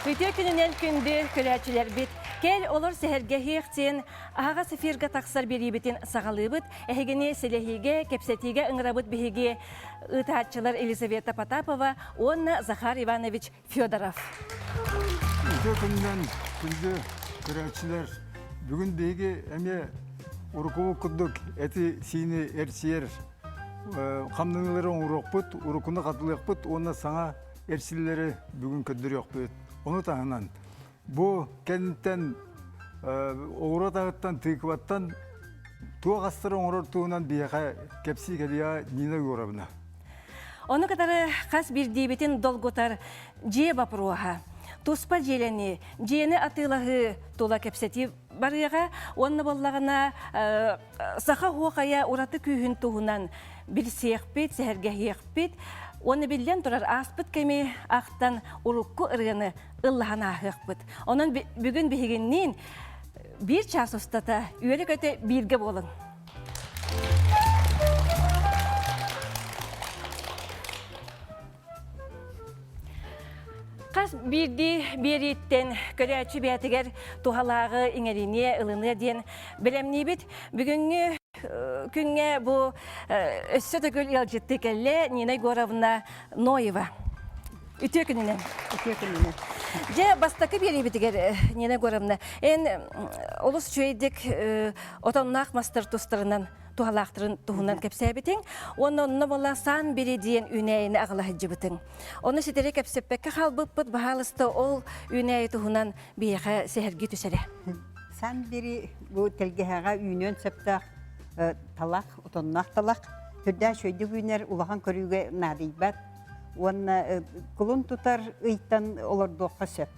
Үтүө күнүнэн күндү көрөөччүлэрбит! Кэл олор сэһэргэһиэх диэн аһаҕас эфиргэ тахсар биэриибитин саҕалыыбыт. Эһигини сэлэһиигэ, кэпсэтиигэ ыҥырабыт биһиги ыытааччылар Елизавета Потапова уонна Захар Иванович Федоров. Үтүө күнүнэн күндү көрөөччүлэр! Бүгүн биһиги эмиэ урукку курдук эти-сиини эрчийэр хамнаныылары оҥоруохпут, уруккуну хатылыахпыт уонна саҥа эрчиллэри бүгүн көрдөрүөхпүт. Ону таһынан бу кэнниттэн оҕуруот аһыттан, тыыкыбаттан туох астары оҥорор туһунан биһиэхэ кэпсии кэлиэҕэ Нина Егоровна. Ону кытары хас биирдиибитин долгутар дьиэ боппуруоһа. Туспа дьиэлэнии, дьиэни атыылаһыы тула кэпсэтии барыаҕа уонна буоллаҕына саха оһуохайа ураты күүһүн туһунан билсиэхпит, сэһэргэһиэхпит уонна биллэн турар ааспыт кэми ахтан урукку ырыаны ыллаһан ааһыахпыт. Онон бүгүн биһигинниин биир чаас устата үөрэ-көтө бииргэ буолуҥ. Хас биирдии биэрииттэн көрөөччү бэйэтигэр туһалааҕы иҥэриниэ, ылыныа диэн бэлэмниибит. Бүгүҥҥү күҥҥэ бу өссө төгүл ыалдьыттыы кэллэ Нина Егоровна Ноева. Үтүө күнүнэн. Үтүө күнүнэн. Дьэ, бастакы биэриибитигэр Нина Егоровна, эн олус үчүгэйдик отонноох мастар тустарынан туһалаахтарын туһунан кэпсээбитиҥ уонна онно буола саан бири диэн үүнээйини аҕала сылдьыбытыҥ. Ону ситэри кэпсэппэккэ хаалбыппыт, баһаалыста ол үүнээйи туһунан биһиэхэ сэһэргии түсэрэ. Сан бири бу тэлгэһэҕэ үүнүөн сөптөөх талах, отонноох талах. Түрдээх үчүгэйдик үүнэр, улахан көрүүгэ наадыйбат уонна кулун тутар ыйтан олордуохха сөп.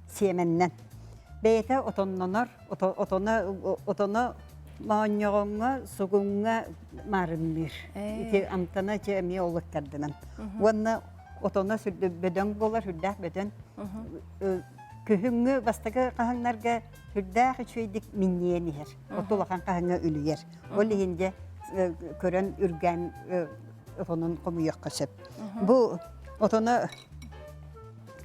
Сиэмэннэн. Бэйэтэ отоннонор, отоно отоно моонньоҕоҥҥо, сугуҥҥа маарынныыр. Ити амтана дьэ эмиэ олуттардынан. Уонна отоно бөдөҥ буолар, сүрдээх бөдөҥ. Күһүҥҥү бастакы хаһыҥнарга сүрдээх үчүгэйдик минньийэн иһэр. От улахан хаһыҥҥа үлүйэр. Ол иһин дьэ көрөн үргээн отонун хомуйуохха сөп. Бу отоно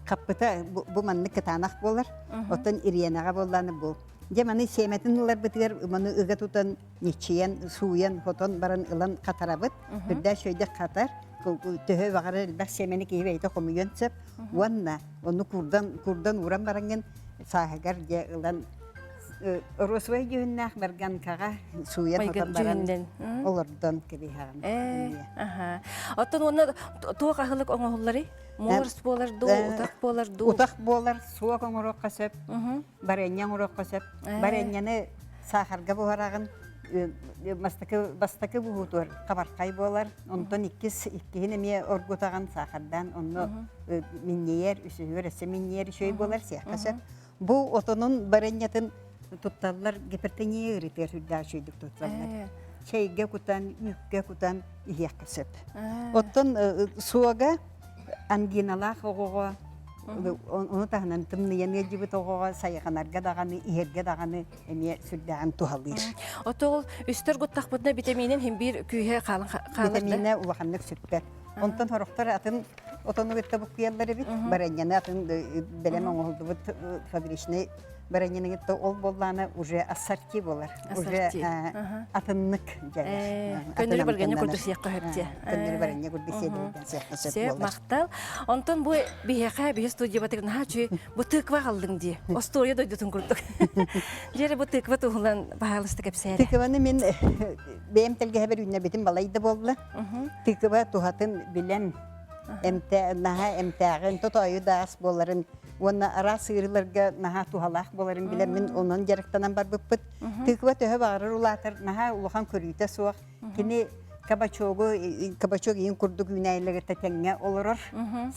хаппыта бу маннык кытаанах буолар. Оттон ириэнэҕэ буоллааны бу. Дьэ маны сиэмэтин ыларбытыгар маны ыга тутан ниччийэн, сууйан, хотон баран ылан хатарабыт. Үрдээх үчүгэйдик хатар. Төһө баҕарар элбэх сиэмэни киһи бэйэтэ хомуйуон сөп. Уонна ону курдан курдан ууран бараҥҥын сааһыгар дьэ ылан Розовай дьүһүннээх барганкаҕа сууйан отон баран олордон кэбиһэҕин. Оттон уонна туох аһылык оҥоһулларый? Морс буолар дуу, утах буолар дуу? Утах буолар, суок оҥоруохха сөп, барыанньа оҥоруохха сөп. Барыанньаны саахарга буһараҕын, бастакы бастакы буһуутугар хабархай буолар, онтон иккис иккиһин эмиэ оргутаҕын саахардаан, онно минньийэр, үсүһүгэр өссө минньийэр үчүгэй буолар, сиэххэ сөп. Бу отонун барыанньатын тутталлар гипертония ыарыытыгар сүрдээх үчүгэйдик тутталлар. Чэйгэ кутан, үүккэ кутан иһиэххэ сөп. Оттон суога ангиналаах оҕоҕо ону таһынан тымныйан ыалдьыбыт оҕоҕо сайҕанарга даҕаны, иһэргэ даҕаны эмиэ сүрдээҕин туһалыыр. Отол үстэр гуттахпытына витаминин хим биир күүһэ хаалан хаалар Витаминэ улаханнык сүппэт. Онтон сорохтор атын отону кытта буккуйаллар эбит. Баранньаны атын бэлэм оҥоһуллубут фабричный баранньаны кытта ол буоллаана уже ассорти буолар. Уже атыннык дьайар. Көннөрү барганньа курдук сиэххэ сөп дии. Көннөрү баранньа курдук сиэххэ сөп буолар. Махтал. Онтон бу биһиэхэ биһи студиябытыгар наһаа үчүгэй бу тыква аҕаллыҥ дии. Остуоруйа дойдутун курдук. Дьиэри бу тыква туһунан баһаалыста кэпсээрэ. Тыкваны мин бэйэм тэлгэһэбэр үүннэрбитим балай да буолла. Тыква туһатын билэн эмтэ наһаа эмтээҕин, тотоойу да ас буоларын уонна араас ыарыыларга наһаа туһалаах буоларын билэн мин онон дьарыктанан барбыппыт. Тыква төһө баҕарар улаатар, наһаа улахан көрүүтэ суох. Кини кабачогу кабачок иин курдук үүнээйилэргэ тэҥҥэ олорор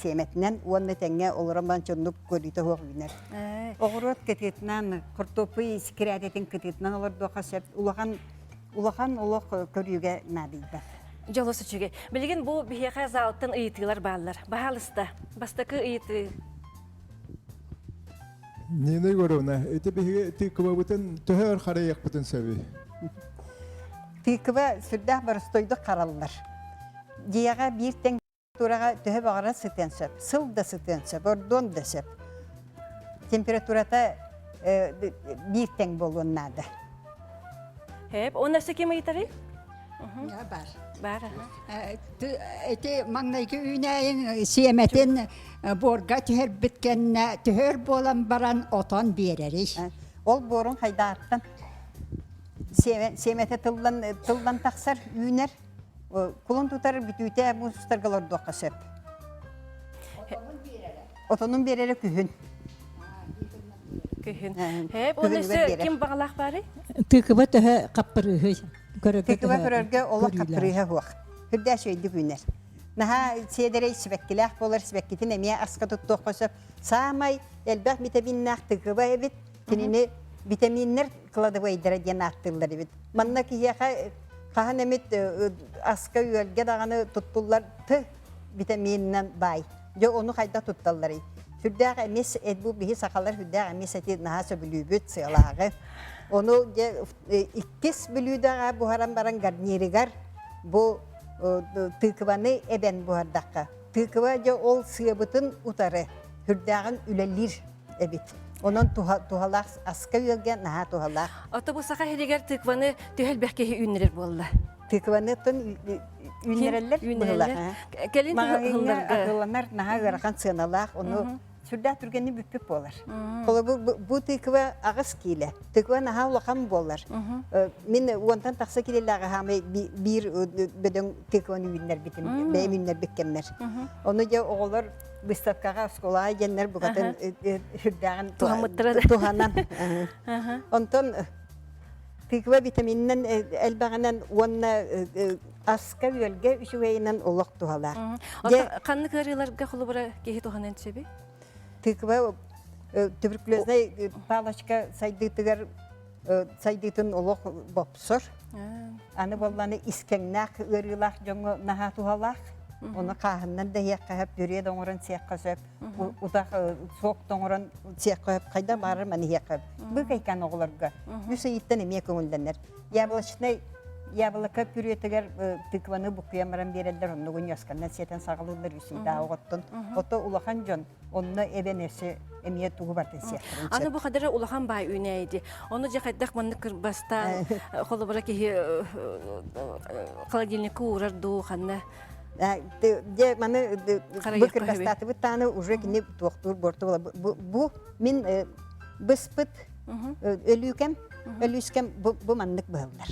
сиэмэтинэн уонна тэҥҥэ олорон баран чоннук көрүүтэ суох үүнэр. Оҕуруот кытыытынан, хортуоппуй кирээтэтин кытыытынан олордуохха сөп. Улахан улахан олох көрүүгэ наадыйбат. Дьолус үчүгэй. Билигин бу биһиэхэ залтан ыйытыылар бааллар. Баһаалыста, бастакы ыйытыы. Нина Егоровна, ити биһиги тыквабытын төһө өр харайыахпытын сөбүй? Тыква сүрдээх боростуойдук хараллар. Дьиэҕэ биир тэҥ Тураҕа төһө баҕарар сытыан сөп, сыл да сытыан сөп, ордуон да сөп. Температурата биир тэҥ буолуон наада. Хэп, он өссө ким ыйытарый? Бар. Бар. Ити маҥнайгы үүнээйиҥ сиэмэтин буорга түһэрбит кэннэ түһэр буолан баран отон биэрэрий. Ол буорун хайдааттан сиэмэтэ тыллан тыллан тахсар, үүнэр. Кулун тутар бүтүүтэ муус устарга олордуохха сөп. Отонун биэрэрэ күһүн. Күһүн. Хэп, уонна өссө ким баҕалаах баарый? Тыкыба төһө хаппырыыһый? Көрөргө Тыкыба көрөргө олох хаппырыыһа суох. Хүрдээш өйдүк үүнэр. Наһаа сиэдэрэй сибэккилээх буолар, сибэккитин эмиэ аска туттуохха сөп. Саамай элбэх витаминнаах тыкыба эбит. Кинини витаминнэр кладовойдара диэн ааттыыллар эбит. Манна киһиэхэ хаһан эмит аска-үөлгэ даҕаны туттуллар т витаминынан баай. Дьэ ону хайдах тутталларый? Сүрдээх эмис бу биһи сахалар сүрдээх эмис эти наһаа сөбүлүүбүт сыалааҕы. Ону дьэ иккис бүлүүдэҕэ буһаран баран гарнирыгар бу тыкваны эбэн буһардахха тыква дьэ ол сыабытын утары сүрдээҕин үлэлиир эбит. Онон туһалаах аска үөлгэ наһаа туһалаах. Ото бу саха иһигэр тыкваны төһө элбэх киһи үүннэрэр буолла? Тыкваны оттон үүннэрэллэр Үүннэрэллэр. Кэлин Маҕаһыыҥҥа атыыланар наһаа ыарахан сыаналаах, ону сүрдээх түргэнник бүппүт буолар. Холобур, бу тыква 8 киилэ. Тыква наһаа улахан буолар. Мин уонтан тахса киилэлээх хаамай биир бөдөҥ тыкваны үүннэрбитим, бэйэм үүннэрбит кэммэр. Ону дьэ оҕолор выставкаҕа оскуолаҕа диэннэр букатын сүрдээҕин туһанан. Онтон тыква витаминынан элбэҕинэн уонна аска-үөлгэ үчүгэйинэн олох туһалаах. Ханнык ыарыыларга холобура киһи туһанан сөбүй? Тыква туберкулезнай палочка сайдыытыгар сайдыытын олох бопсор. Аны буолланы искэҥнээх ыарыылаах дьоҥҥо наһаа туһалаах. Ону хааһыннан да иһиэххэ сөп, пюре да оҥорон сиэххэ сөп, утах сок да оҥорон сиэххэ сөп, хайда баарар маны иһиэххэ сөп. Быыкайкаан оҕолорго үс ыйыттан эмиэ көҥүллэнэр. Яблочнай яблоко пюретыгар тыкваны буккуйан баран биэрэллэр, оннугун ньуосканнан сиэтэн саҕалыыллар үс ыйдаах оҕоттон. Ото улахан дьон онно эбэн өссө эмиэ тугу бартын сиэхтэрин Аны бу хадара улахан баай үүнээйди. Ону дьэ хайдах маннык кырбастаан холобура киһи холодильникка уурар дуу ханна Дьэ маны бу кырбастаатыбыт тааны уже кини туохтуур буорту була бу мин быспыт өлүүкэм өлүүскэм бу маннык быһыллар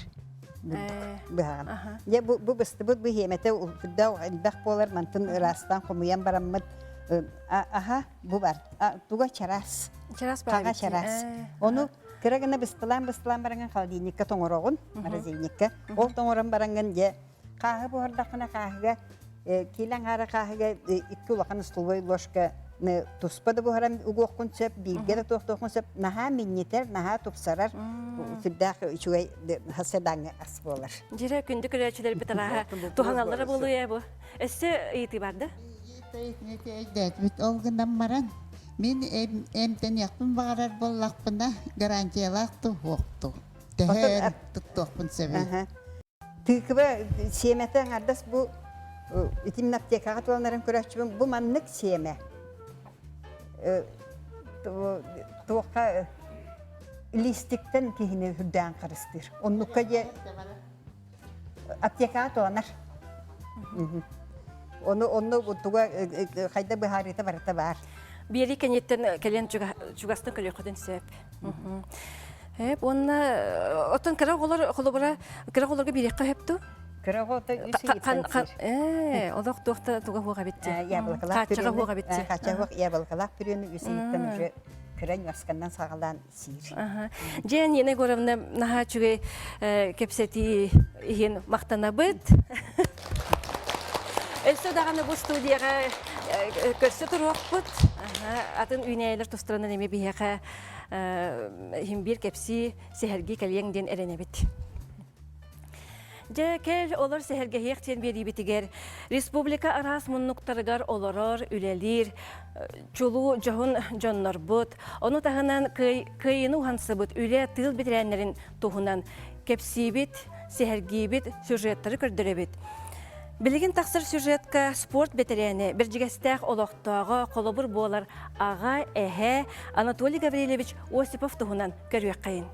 быһаҕын. Дьэ бу бу быстыбыт бу хиэмэтэ үрдээх элбэх буолар мантын ыраастаан хомуйан бараммыт аха бу бар туга чараас чараас хаҕа чараас ону кыра гына быстылаан быстылаан бараҥын холодильникка тоҥороҕун морозильникка ол тоҥорон бараҥҥын дьэ хааһы буһардаххына хааһыга киилэ аҥаара хааһыга икки улахан столовой ложка туспа да буһаран угуоххун сөп бииргэ да туохтуоххун сөп наһаа минньитэр наһаа тупсарар сүрдээх үчүгэй хаседаҥҥа ас буолар Дьирэ күндү көрөөччүлэрбит арааһа туһаналлара буолуо бу. Өссө ыйытыы бар да? Өйдөөтүбүт ол гынан баран мин эмтэниэхпин баҕарар буоллахпына гарантиялаах туһуохту төһө туттуохпун сөбүй Тыква сиэмэтэ аҥардас бу итиннэ аптекаҕа туоланарын көрөөччүбүн бу маннык сиэмэ туохха листиктэн киһини үрдээн харыстыыр. Оннукка дьэ аптекаҕа туоланар. Ону онно туга хайда быһаарыыта барыта баар. Биэри кэнниттэн кэлэн чугастан көрүөххүтүн сөп. Эп уонна оттон кыра оҕолор холобура кыра оҕолорго биэриэххэ сөп дуу? Кыра оҕото үс ыйыттан сир. Ээ, олох туохта туга хуох эбитти. Яблокалаах Хааччаҕа хуох эбитти. Хааччаҕа хуох яблокалаах пюрены үс ыйыттан уже кыра ньуосканнан саҕалаан сиир. Дьэ, Нина Егоровна наһаа үчүгэй кэпсэтии иһин махтанабыт. Өссө даҕаны бу студияҕа көрсө туруохпут. Атын үүнээйилэр тустарынан эмиэ биһиэхэ иһин биир кэпсии, сэһэргии кэлиэҥ диэн эрэнэбит. Дьэ, кэл олор сэһэргэһиэх диэн биэриибитигэр республика араас муннуктарыгар олорор, үлэлиир чулуу дьоһун дьоннорбут, ону таһынан кыайыыны уһансыбыт үлэ тыыл бэтэрээннэрин туһунан кэпсиибит, сэһэргиибит, сюжеттары көрдөрөбүт. Билигин тахсар сюжетка спорт бэтэрээнэ, Бэрдьигэстээх олохтооҕо, холобур буолар аҕа, эһэ Анатолий Гаврильевич Осипов туһунан көрүөххэйин.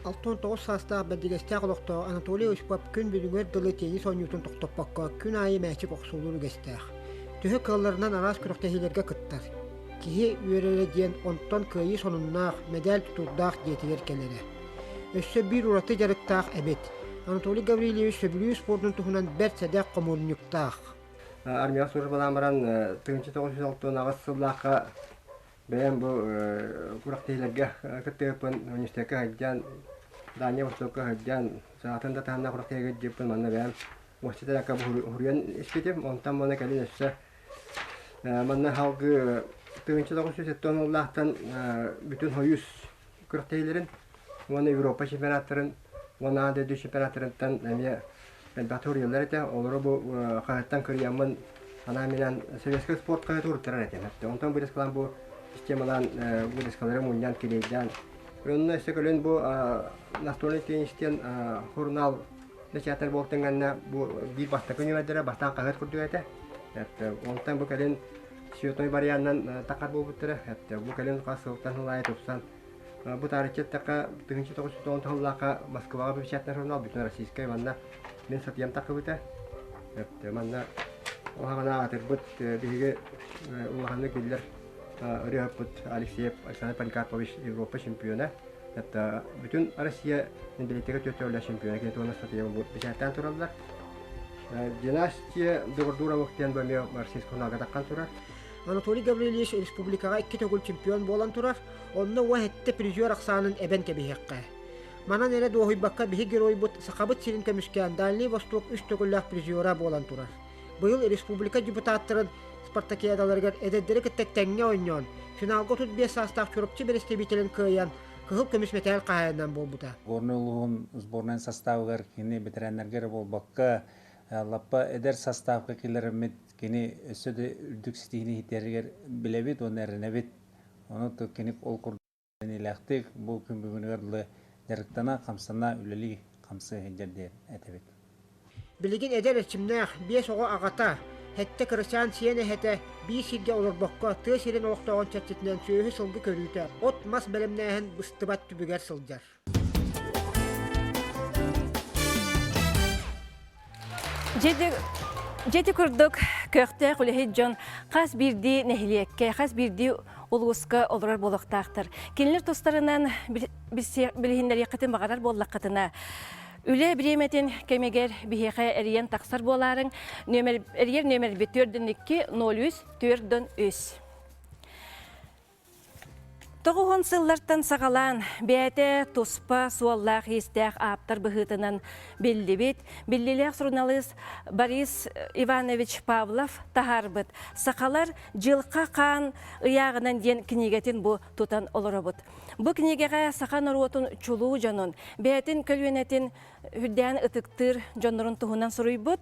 69 саастаах Бэрдьигэстээх олохтоох Анатолий Осипов күн бүгүҥҥэ дылы теннис оонньуутун тохтоппокко күн аайы мээчик охсуллуур үгэстээх. Төһө кыалларынан араас күрэхтэһиилэргэ кыттар. Киһи үөрэрэ диэн онтон кыайыы сонуннаах, мэдээл тутуурдаах дьиэтигэр кэлэрэ. Өссө биир ураты дьарыктаах эбит. Анатолий Гаврильевич сөбүлүүр спордун туһунан бэрт сэдэх хомуурунньуктаах. Армияҕа службалаан баран 1968 сыллаахха Бэйэм бу күрэхтэһиилэргэ кыттыһыппын университекка сылдьан, Дальнай Востокка сылдьан, саатын да таһымнаах күрэхтэһиигэ сылдьыппын манна бэйэм университетка уһуруйан испитим. Онтон манна кэлин өссө манна салгыы 1970 сыллаахтан бүтүн Союз күрэхтэһиилэрин уонна Европа чемпионаттарын уонна аан дойду чемпионаттарыттан эмиэ элбэх суруйаллар этэ. Олору бу хаһыаттан кырыйаммын анаан-минээн советскай спорт хаһыаты уруттарар этим. Онтон вырезкалаан бу системалаан вырезкалары мунньан килиэйдээн Онно өссө кэлин бу настольный теннис диэн журнал бэчээтэр буолтуҥҥанна бу биир бастакы нүөмэрдэрэ бастаан хаһыат курдук этэ. Онтон бу кэлин Светой варианынан тахар буолбуттара. Бу кэлин хас сылтан сыл аайы тупсан бу таарыччы эттэххэ 1990 сыллаахха Москваҕа печатный журнал бүтүн российскай манна мин сатыйам таххыбыта. Манна улахана аатырбыт биһиги улаханнык биллэр ырыаһыппыт Алексеев Александр Поликарпович Европа чемпиона. Это бүтүн Россия билетигэ түөрт чемпиона кини туһунан статья бэчээттээн тураллар. Династия Доҕордууровых диэн бу эмиэ российскай журналга таххан турар. Анатолий Гаврильевич республикаҕа икки төгүл чемпион буолан турар, онно уо сэттэ призер ахсаанын эбэн кэбиһиэххэ. Манан эрэ дуоһуйбакка биһи геройбут Сахабыт сирин көмүскээн Дальний Восток үс төгүллээх призера буолан турар. Быйыл республика депутаттарын спартакиадаларыгар эдэрдэри кытта тэҥҥэ оонньоон, финалга 35 саастаах Чурапчы бэрэстэбиитэлин кыайан, кыһыл көмүс мэтээл хаһаайынынан буолбута. Горнай улууһун сборнайын составыгар кини бэтэрээннэргэ эрэ буолбакка, лаппа эдэр составка киллэрэммит кини өссө да үрдүк ситиһиини иһитэригэр билэбит уонна эрэнэбит. Ону кини ол курдук Илээхтик бу күн бүгүнүгэр дылы дьарыктана, хамсана, үлэлии хамсыы сылдьар диэн этэбит. Билигин эдэр эрчимнээх, биэс оҕо аҕата, сэттэ кырачаан сиэн эһэтэ биир сиргэ олорбокко тыа сирин олохтооҕун чэрчитинэн сүөһү-сылгы көрүүтэ, от-мас бэлэмнээһин быстыбат түбүгэр сылдьар. Дьэти курдук көхтөөх үлэһит дьон хас биирдии нэһилиэккэ, хас биирдии улууска олорор буолуохтаахтар. Кинилэр тустарынан билиһиннэриэххитин баҕарар буоллаххытына, үлэ бириэмэтин кэмигэр биһиэхэ эрийэн тахсар буолаарыҥ. Эрийэр нүөмэрбит 4 2 03 4 3. Тоҕуһун сыллартан саҕалаан бэйэтэ туспа суоллаах-иистээх ааптар быһыытынан биллибит, биллиилээх суруналыыс Борис Иванович Павлов таһаарбыт «Сахалар дьылҕа хаан ыйааҕынан» диэн кинигэтин бу тутан олоробут. Бу кинигэҕэ саха норуотун чулуу дьонун, бэйэтин көлүөнэтин үрдээн ытыктыыр дьоннорун туһунан суруйбут.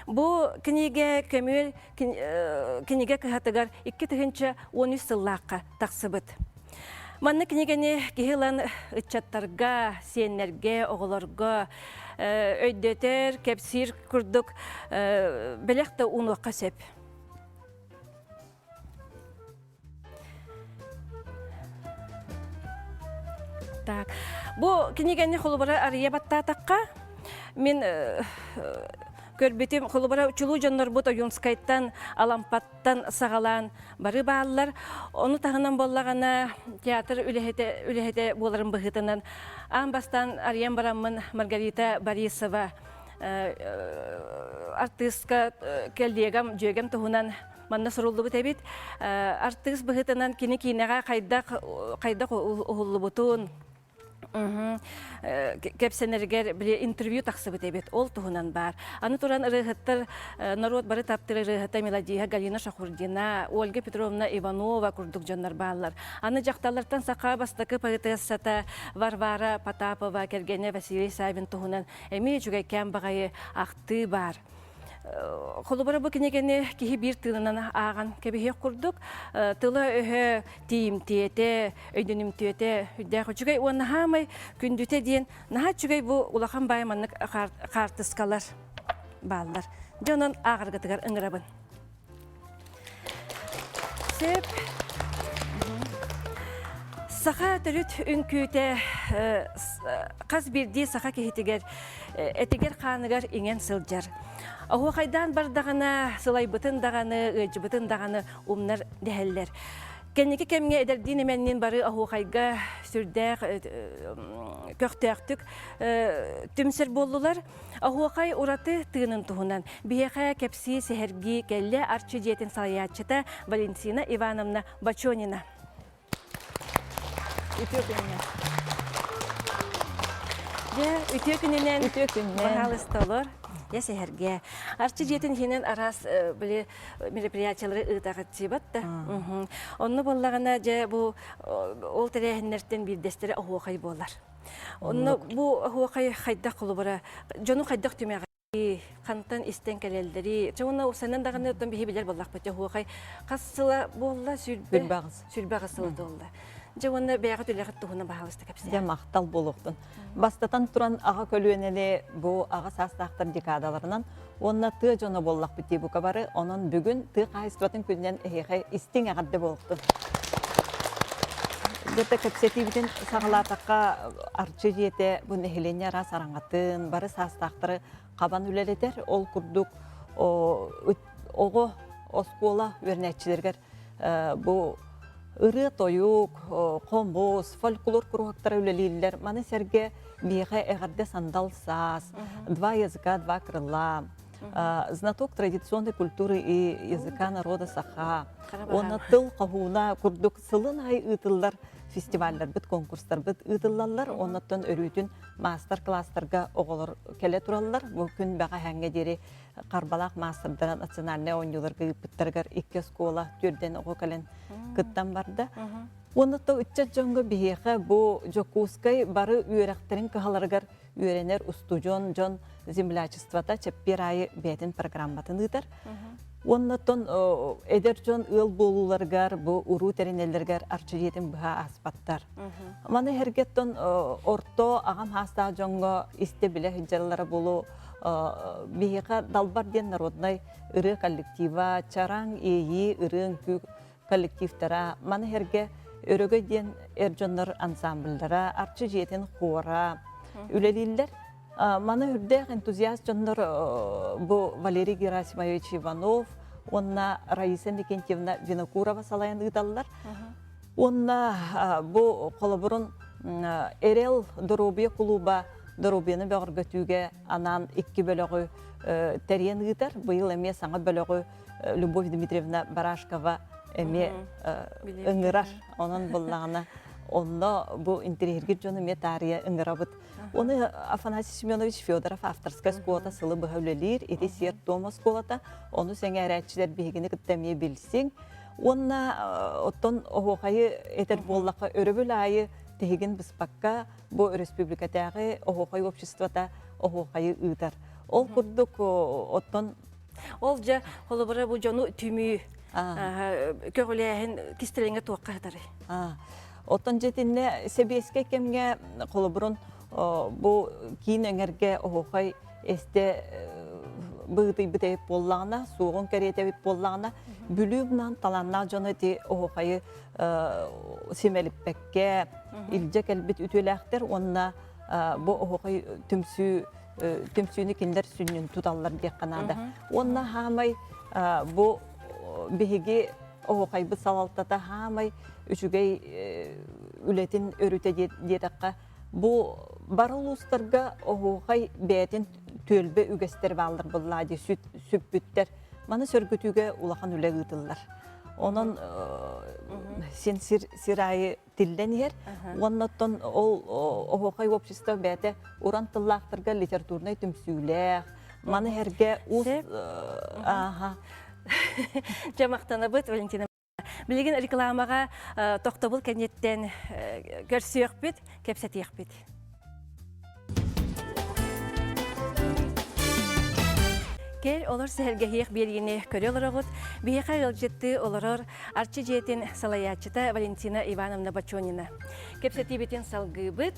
Бу кинигэ көмүөл кинигэ кыһатыгар 2013 сыллаахха тахсыбыт. Манна кинигэни киһи ылан ыччаттарга, сиэннэргэ, оҕолорго өйдөтөр, кэпсиир курдук бэлэх да уунуохха сөп. Так. Бу кинигэни холобура арыйа баттаатахха, мин көрбүтүм холобура чулуу дьоннорбут Ойуунскайтан, Алампаттан саҕалаан бары бааллар. Ону таһынан буоллаҕына театр үлэһитэ, үлэһитэ буоларын быһыытынан аан бастаан арыйан бараммын Маргарита Борисова артыыска коллегам, дьүөгэм туһунан манна суруллубут эбит. Артыыс быһыытынан кини киинэҕэ хайдах хайдах уһуллубутун, Кэпсэнэригэр били интервью тахсыбыт эбит. Ол туһунан баар. Аны туран ырыаһыттар норуот бары таптыыр ырыаһыта мелодиһа Галина Шахурдина, Ольга Петровна Иванова курдук дьоннор бааллар. Аны дьахталлартан саха бастакы поэтессата Варвара Потапова кэргэнэ Василий Савин туһунан эмиэ үчүгэйкээн баҕайы ахтыы баар. Холобура бу кинигэни киһи биир тыынынан ааҕан кэбиһиэх курдук тыла-өһө тиийимтиэтэ, өйдөнүмтүөтэ үрдээх үчүгэй уонна хаамай күндүтэ диэн наһаа үчүгэй бу улахан баай маннык хаартыскалар бааллар. Дьэ онон ааҕаргытыгар ыҥырабын. Сөп. Саха төрүт үҥкүүтэ хас биирдии саха киһитигэр этигэр-хааныгар иҥэн сылдьар. Оһуохайдаан бардаҕына, сылайбытын даҕаны, ыалдьыбытын даҕаны умнар дэһэллэр. Кэнники кэмҥэ эдэрдиин эмэнниин бары оһуохайга сүрдээх көхтөөхтүк түмсэр буоллулар. Оһуохай ураты тыынын туһунан биһиэхэ кэпсии сэһэргии кэллэ Арчы дьиэтин салайааччыта Валентина Ивановна Бочонина. Үтүө күнүнэн. Дьэ, үтүө күнүнэн. Үтүө күнүнэн. Баһаалыста олор. Дьэ, сэһэргээ. Арчы дьиэтин иһинэн араас били мероприятиялары ыытаҕыт да. Онно буоллаҕына, дьэ, бу ол тэрээһиннэртэн биирдэстэрэ оһуохай буолар. Онно бу оһуохай хайдах холобура, дьону хайдах түмэҕи, хантан истэн кэлэллэрий? Чэ уонна уопсайынан даҕаны оттон биһи билэр буоллахпыт оһуохай хас сыла буолла? 28. 28 сыла туолла. Дьэ уонна бэйэҕит үлэҕит туһунан баһаалыста кэпсээ. Дьэ махтал буолуохтун. Бастатан туран аҕа көлүөнэни бу аҕа саастаахтар декадаларынан уонна тыа дьоно буоллахпыт дии бука бары. Онон бүгүн тыа хаһаайыстыбатын күнүнэн эһиэхэ истиҥ эҕэрдэ буолуохтун. Дьэ кэпсэтиибитин саҕалаатахха Арчы дьиэтэ бу нэһилиэнньэ араас араҥатын, бары саастаахтары хабан үлэлэтэр. Ол курдук оҕо оскуола үөрэнээччилэригэр бу ырыа-тойук, хомус, фольклор куруһуктара үлэлииллэр. Маны сэргэ биһиэхэ эҕэрдэ сандал саас, два языка, два крыла, знаток традиционной культуры и языка народа саха, уонна тыл хоһууна курдук сылын аайы ыытыллар фестивалларбыт, конкурстарбыт ыытыллаллар. Оннуттан өрүүтүн маастар-класстарга оҕолор кэлэ тураллар. Бу күн бэҕэһээҥҥэ диэри Харбалаах маастардара национальнай оонньууларга ыыппыттарыгар икки оскуола түөрдэн оҕо кэлэн кыттан барда. Уонна то ыччат дьоҥҥо биһиэхэ бу Дьокуускай бары үөрэхтэрин кыһаларыгар үөрэнэр устудьуон дьон землячествота чэппиэр аайы бэйэтин программатын ыытар. Уонна тон эдэр дьон ыал буолууларыгар бу уруу тэринэллэригэр арчы дьиэтин быһа ааспаттар. Маны эргеттон орто аҕам хаастаах дьоҥҥо истэ-билэ сылдьаллара буолуо биһиэхэ Далбар диэн народнай ырыа коллектива, Чараҥ, Иэйии ырыа үҥкүү коллективтара, маны сэргэ Өрөгөй диэн эр дьоннор ансамбллара, Арчы дьиэтин хора үлэлииллэр. Маны үрдээх энтузиаст дьоннор бу Валерий Герасимович Иванов уонна Раиса Никентьевна Винокурова салайан ыыталлар. Уонна бу холобурун Эрэл доруобуйа кулууба доруобуйаны бөҕөргөтүүгэ анаан икки бөлөҕү тэрийэн ыытар. Быйыл эмиэ саҥа бөлөҕү Любовь Дмитриевна Барашкова эмиэ ыҥырар. Онон буллаҕына онно бу интэриэһиргир дьону эмиэ таарыйа ыҥырабыт. Оны Афанасий Семенович Федоров авторскай оскуолата сылы быһа үлэлиир. Ити сиэр-туом оскуолата. Ону сэҥээрээччилэр биһигини кытта эмиэ билсиҥ. Уонна оттон оһуохайы этэр буоллахха өрөбүл аайы тиһигин быспакка бу өрөспүүбүлүкэтээҕи оһуохай обществота оһуохайы ыытар. Ол курдук оттон Ол дьэ холобура бу дьону түмүү көҕүлээһин кистэлэҥэ туохха сытарый? Оттон дьэтиннэ сэбиэскэй кэмҥэ холобурун бу киин эҥэргэ оһуохай эстэ быһыытыйбыт эбит буоллаҕына, суоҕун кэриэтэ эбит буоллаҕына, Бүлүү мынан талааннаах дьоно ити оһуохайы симэлиппэккэ илдьэ кэлбит үтүөлээхтэр уонна бу оһуохай түмсүү түмсүүнү кинилэр сүнньүн туталлар диэххэ наада. Уонна хаамай бу биһиги оһуохайбыт салалтата хаамай үчүгэй үлэтин өрүтэ диэтэххэ Бу бары улуустарга оһуохай бэйэтин түөлбэ үгэстэр бааллар буоллаа дии сүппүттэр. Маны сөргүтүүгэ улахан үлэ ыытыллар. Онон син сир сир аайы тиллэн иһэр. Уонна оттон ол оһуохай общество бэйэтэ уран тыллаахтарга литературнай түмсүүлээх, маны эргэ уус ааха. Дьэ махтанабыт Валентина. Билигин рекламаҕа тохтобул кэнниттэн көрсүөхпүт, кэпсэтиэхпит. Кэл олор сэһэргэһиэх биэриини көрө олороҕут. Биһиэхэ ыалдьыттыы олорор Арчы дьиэтин салайааччыта Валентина Ивановна Бочонина. Кэпсэтиибитин салгыыбыт.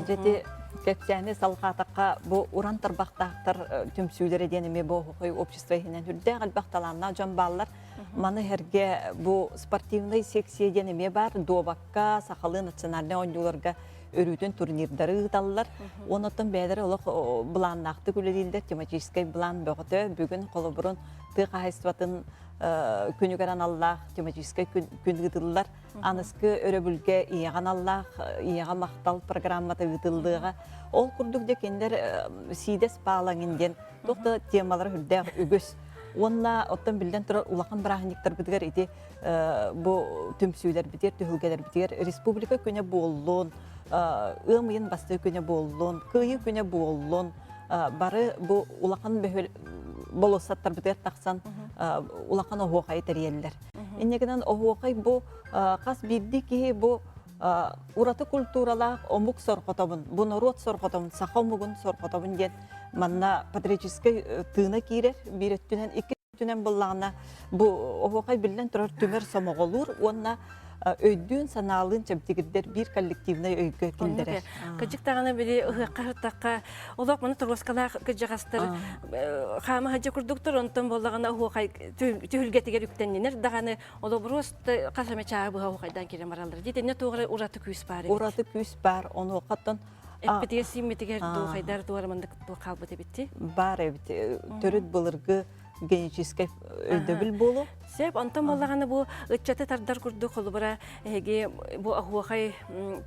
Дьэти кэпсээни салҕаатахха бу уран тарбахтаахтар түмсүүлэрэ диэн эмиэ бу оһохой общество иһинэн үрдээх элбэх талааннаах дьон бааллар. Маны сэргэ бу спортивнай секция диэн эмиэ баар. Дуобакка, сахалыы национальнай оонньууларга өрүүтүн турнирдары ыыталлар. Онон бэйэлэрэ олох былааннаахтык үлэлииллэр, тематическай былаан бөҕөтө. Бүгүн холобурун тыа хаһаайыстыбатын күнүгэр аналлаах тематическай күн ыытыллар. Аныскы өрөбүлгэ ийэҕэ аналлаах ийэҕэ махтал программата ыытыллыаҕа. Ол курдук дьэ кинилэр сиидэс паалаҥын диэн туох да темалара үрдээх үгүс. Уонна оттон биллэн турар улахан бырааһынньыктарбытыгар ити бу түмсүүлэрбитигэр, түһүлгэлэрбитигэр республика күнэ буоллун, ыам ыйын бастакы күнэ буоллун, кыайыы күнэ буоллун, бары бу улахан болуоссаттарбытыгар тахсан улахан оһуохайы тэрийэллэр. Инньэ гынан оһуохай бу хас биирдии киһи бу ураты культуралаах омук сорҕотобун, бу норуот сорҕотобун, саха омугун сорҕотобун диэн манна патриотическай тыына киирэр биир өттүнэн, икки өттүнэн буллаҕына бу оһуохай биллэн турар түмэр сомоҕолуур уонна өйдүүн санаалыын чэбдигирдэр биир коллективнай өйгө киллэрэр. Кырдьык даҕаны били ыһыахха сыттахха олох маны торуоскалаах кырдьаҕастар хаама сылдьа курдуктар онтон буоллаҕына оһуохай түһүлгэтигэр үктэннинэр даҕаны олобуруос хас эмэ чааһы быһа оһуохайдаан киирэн бараллар. Дитиннэ туох эрэ ураты күүс баар эбит. Ураты күүс баар. Онуохаттан Эппитигэр сииммитигэр дуохайдар туора маннык туох хаалбыт эбит Баар эбит. Төрүт былыргы генетическэй өйдөбүл буолу. Сөп, онтон буоллаҕына бу ыччаты тардар курдук холобура эһиги бу оһуохай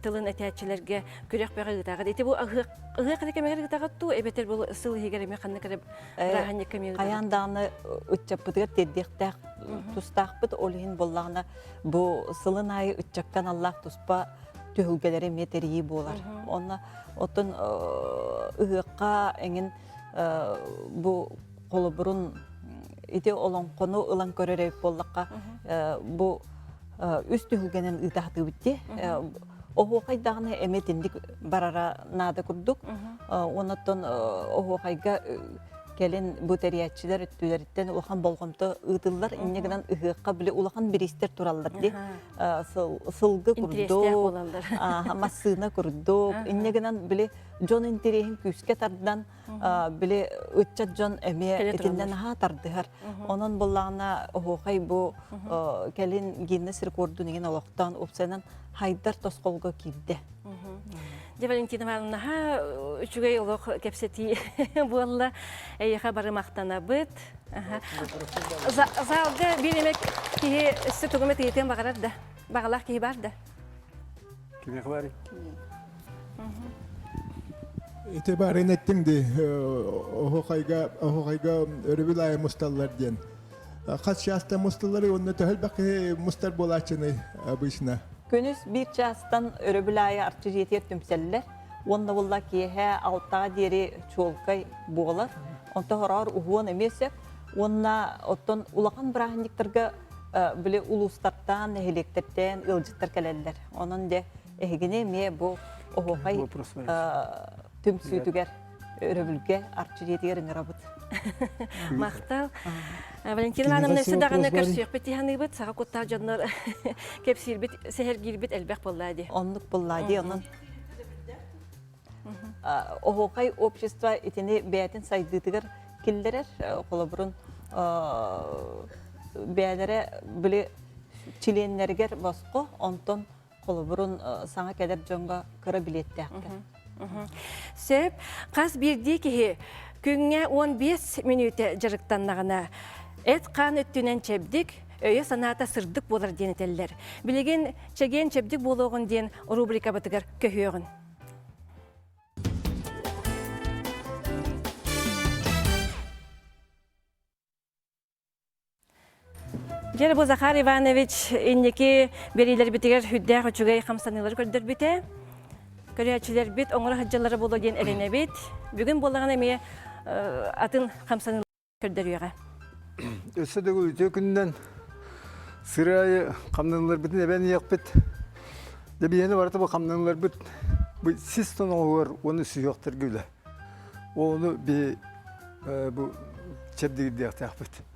тылын этээччилэргэ күрэх бөҕө ыытаҕыт. Ити бу ыһыах ыһыах эрэ кэмигэр ыытаҕыт дуу эбэтэр бу сыл иһигэр эмиэ ханнык эрэ бырааһынньыкка эмиэ ыытаҕыт? Хайаан даҕаны ыччаппытыгар тиэрдиэхтээх тустаахпыт. Ол иһин буоллаҕына бу сылын аайы ыччакка аналлаах туспа түһүлгэлэри эмиэ тэрийии буолар. Онно оттон ыһыахха эҥин бу холобурун ити олоҥхону ылан көрөр эбит буоллахха бу үс түһүлгэнэн ыытаһатыыбыт дии. Оһуохай даҕаны эмиэ итинник барара наада курдук. Оннуттан оһуохайга кэлин бу тэрийээччилэр өттүлэриттэн улахан болҕомто ыытыллар. Инньэ гынан ыһыахха били улахан бириистэр тураллар дии. Сылгы курдук, массыына курдук. Инньэ гынан били дьон интэриэһин күүскэ тардан били ыччат дьон эмиэ итиннэ наһаа тардыһар. Онон буллаҕына оһуохай бу кэлин Гиннес рекордун иҥин олохтоон уопсайынан хайдар тосхолго киирдэ. Дьэ Валентина Ивановна наһаа үчүгэй олох кэпсэтии буолла. Эйиэхэ бары махтанабыт. Залга биир эмэ киһи өссө тугу эмэ тыйытыан баҕарар да? Баҕалаах киһи бар да? Кимиэхэ барый? Ити баарын эттиҥ дии, оһуохайга оһуохайга өрөбүл аайы мусталлар диэн. Хас чаастан мусталларый уонна төһө элбэх киһи мустар буолааччыный обычно? Күнүс биир чаастан өрөбүл аайы Арчы дьиэтигэр түмсэллэр. Уонна буолла киэһэ алтаҕа диэри чуолкай буолар. Онто хороҕор уһуон эмиэ сөп. Уонна оттон улахан бырааһынньыктарга били улуустартан, нэһилиэктэртэн ыалдьыттар кэлэллэр. Онон дьэ эһигини эмиэ бу оһуохай түмсүүтүгэр өрөбүлгэ Арчы дьиэтигэр ыҥырабыт. Махтал. Валентина Ивановна өссө даҕаны көрсүөхпүт тиһаныыбыт, саха куттаах дьоннор кэпсиирбит, сэһэргиирбит элбэх буоллаа дии. Оннук буоллаа дии, онон Оһуохай общество итини бэйэтин сайдыытыгар киллэрэр. Холобурун бэйэлэрэ били чилиэннэригэр босхо, онтон холобурун саҥа кэлэр дьоҥҥо кыра билиэттээхтэр. Сөп. Хас биирдии киһи күҥҥэ 15 мүнүүтэ дьарыктаннаҕына, эт-хаан өттүнэн чэбдик, өйө-санаата сырдык буолар диэн этэллэр. Билигин чэгиэн чэбдик буолуоҕун диэн рубрикабытыгар көһүөҕүн. Дьэ бу Захар Иванович инники биэриилэрбитигэр сүрдээх үчүгэй хамсаныылары көрдөрбүтэ. Көрөөччүлэрбит оҥоро сылдьаллара буолуо диэн эрэнэбит. Бүгүн буоллаҕына эмиэ атын хамсаныылары көрдөрүөҕэ. Өссө да үтүө күнүнэн сыры аайы хамнаныыларбытын эбэн иһиэхпит. Дьэ биһиэни барыта бу хамнаныыларбыт бу сис тоноҕоһугар уонна сүһүөхтэргэ үлэ. Ону би бу чэбдигирдиэхтээхпит.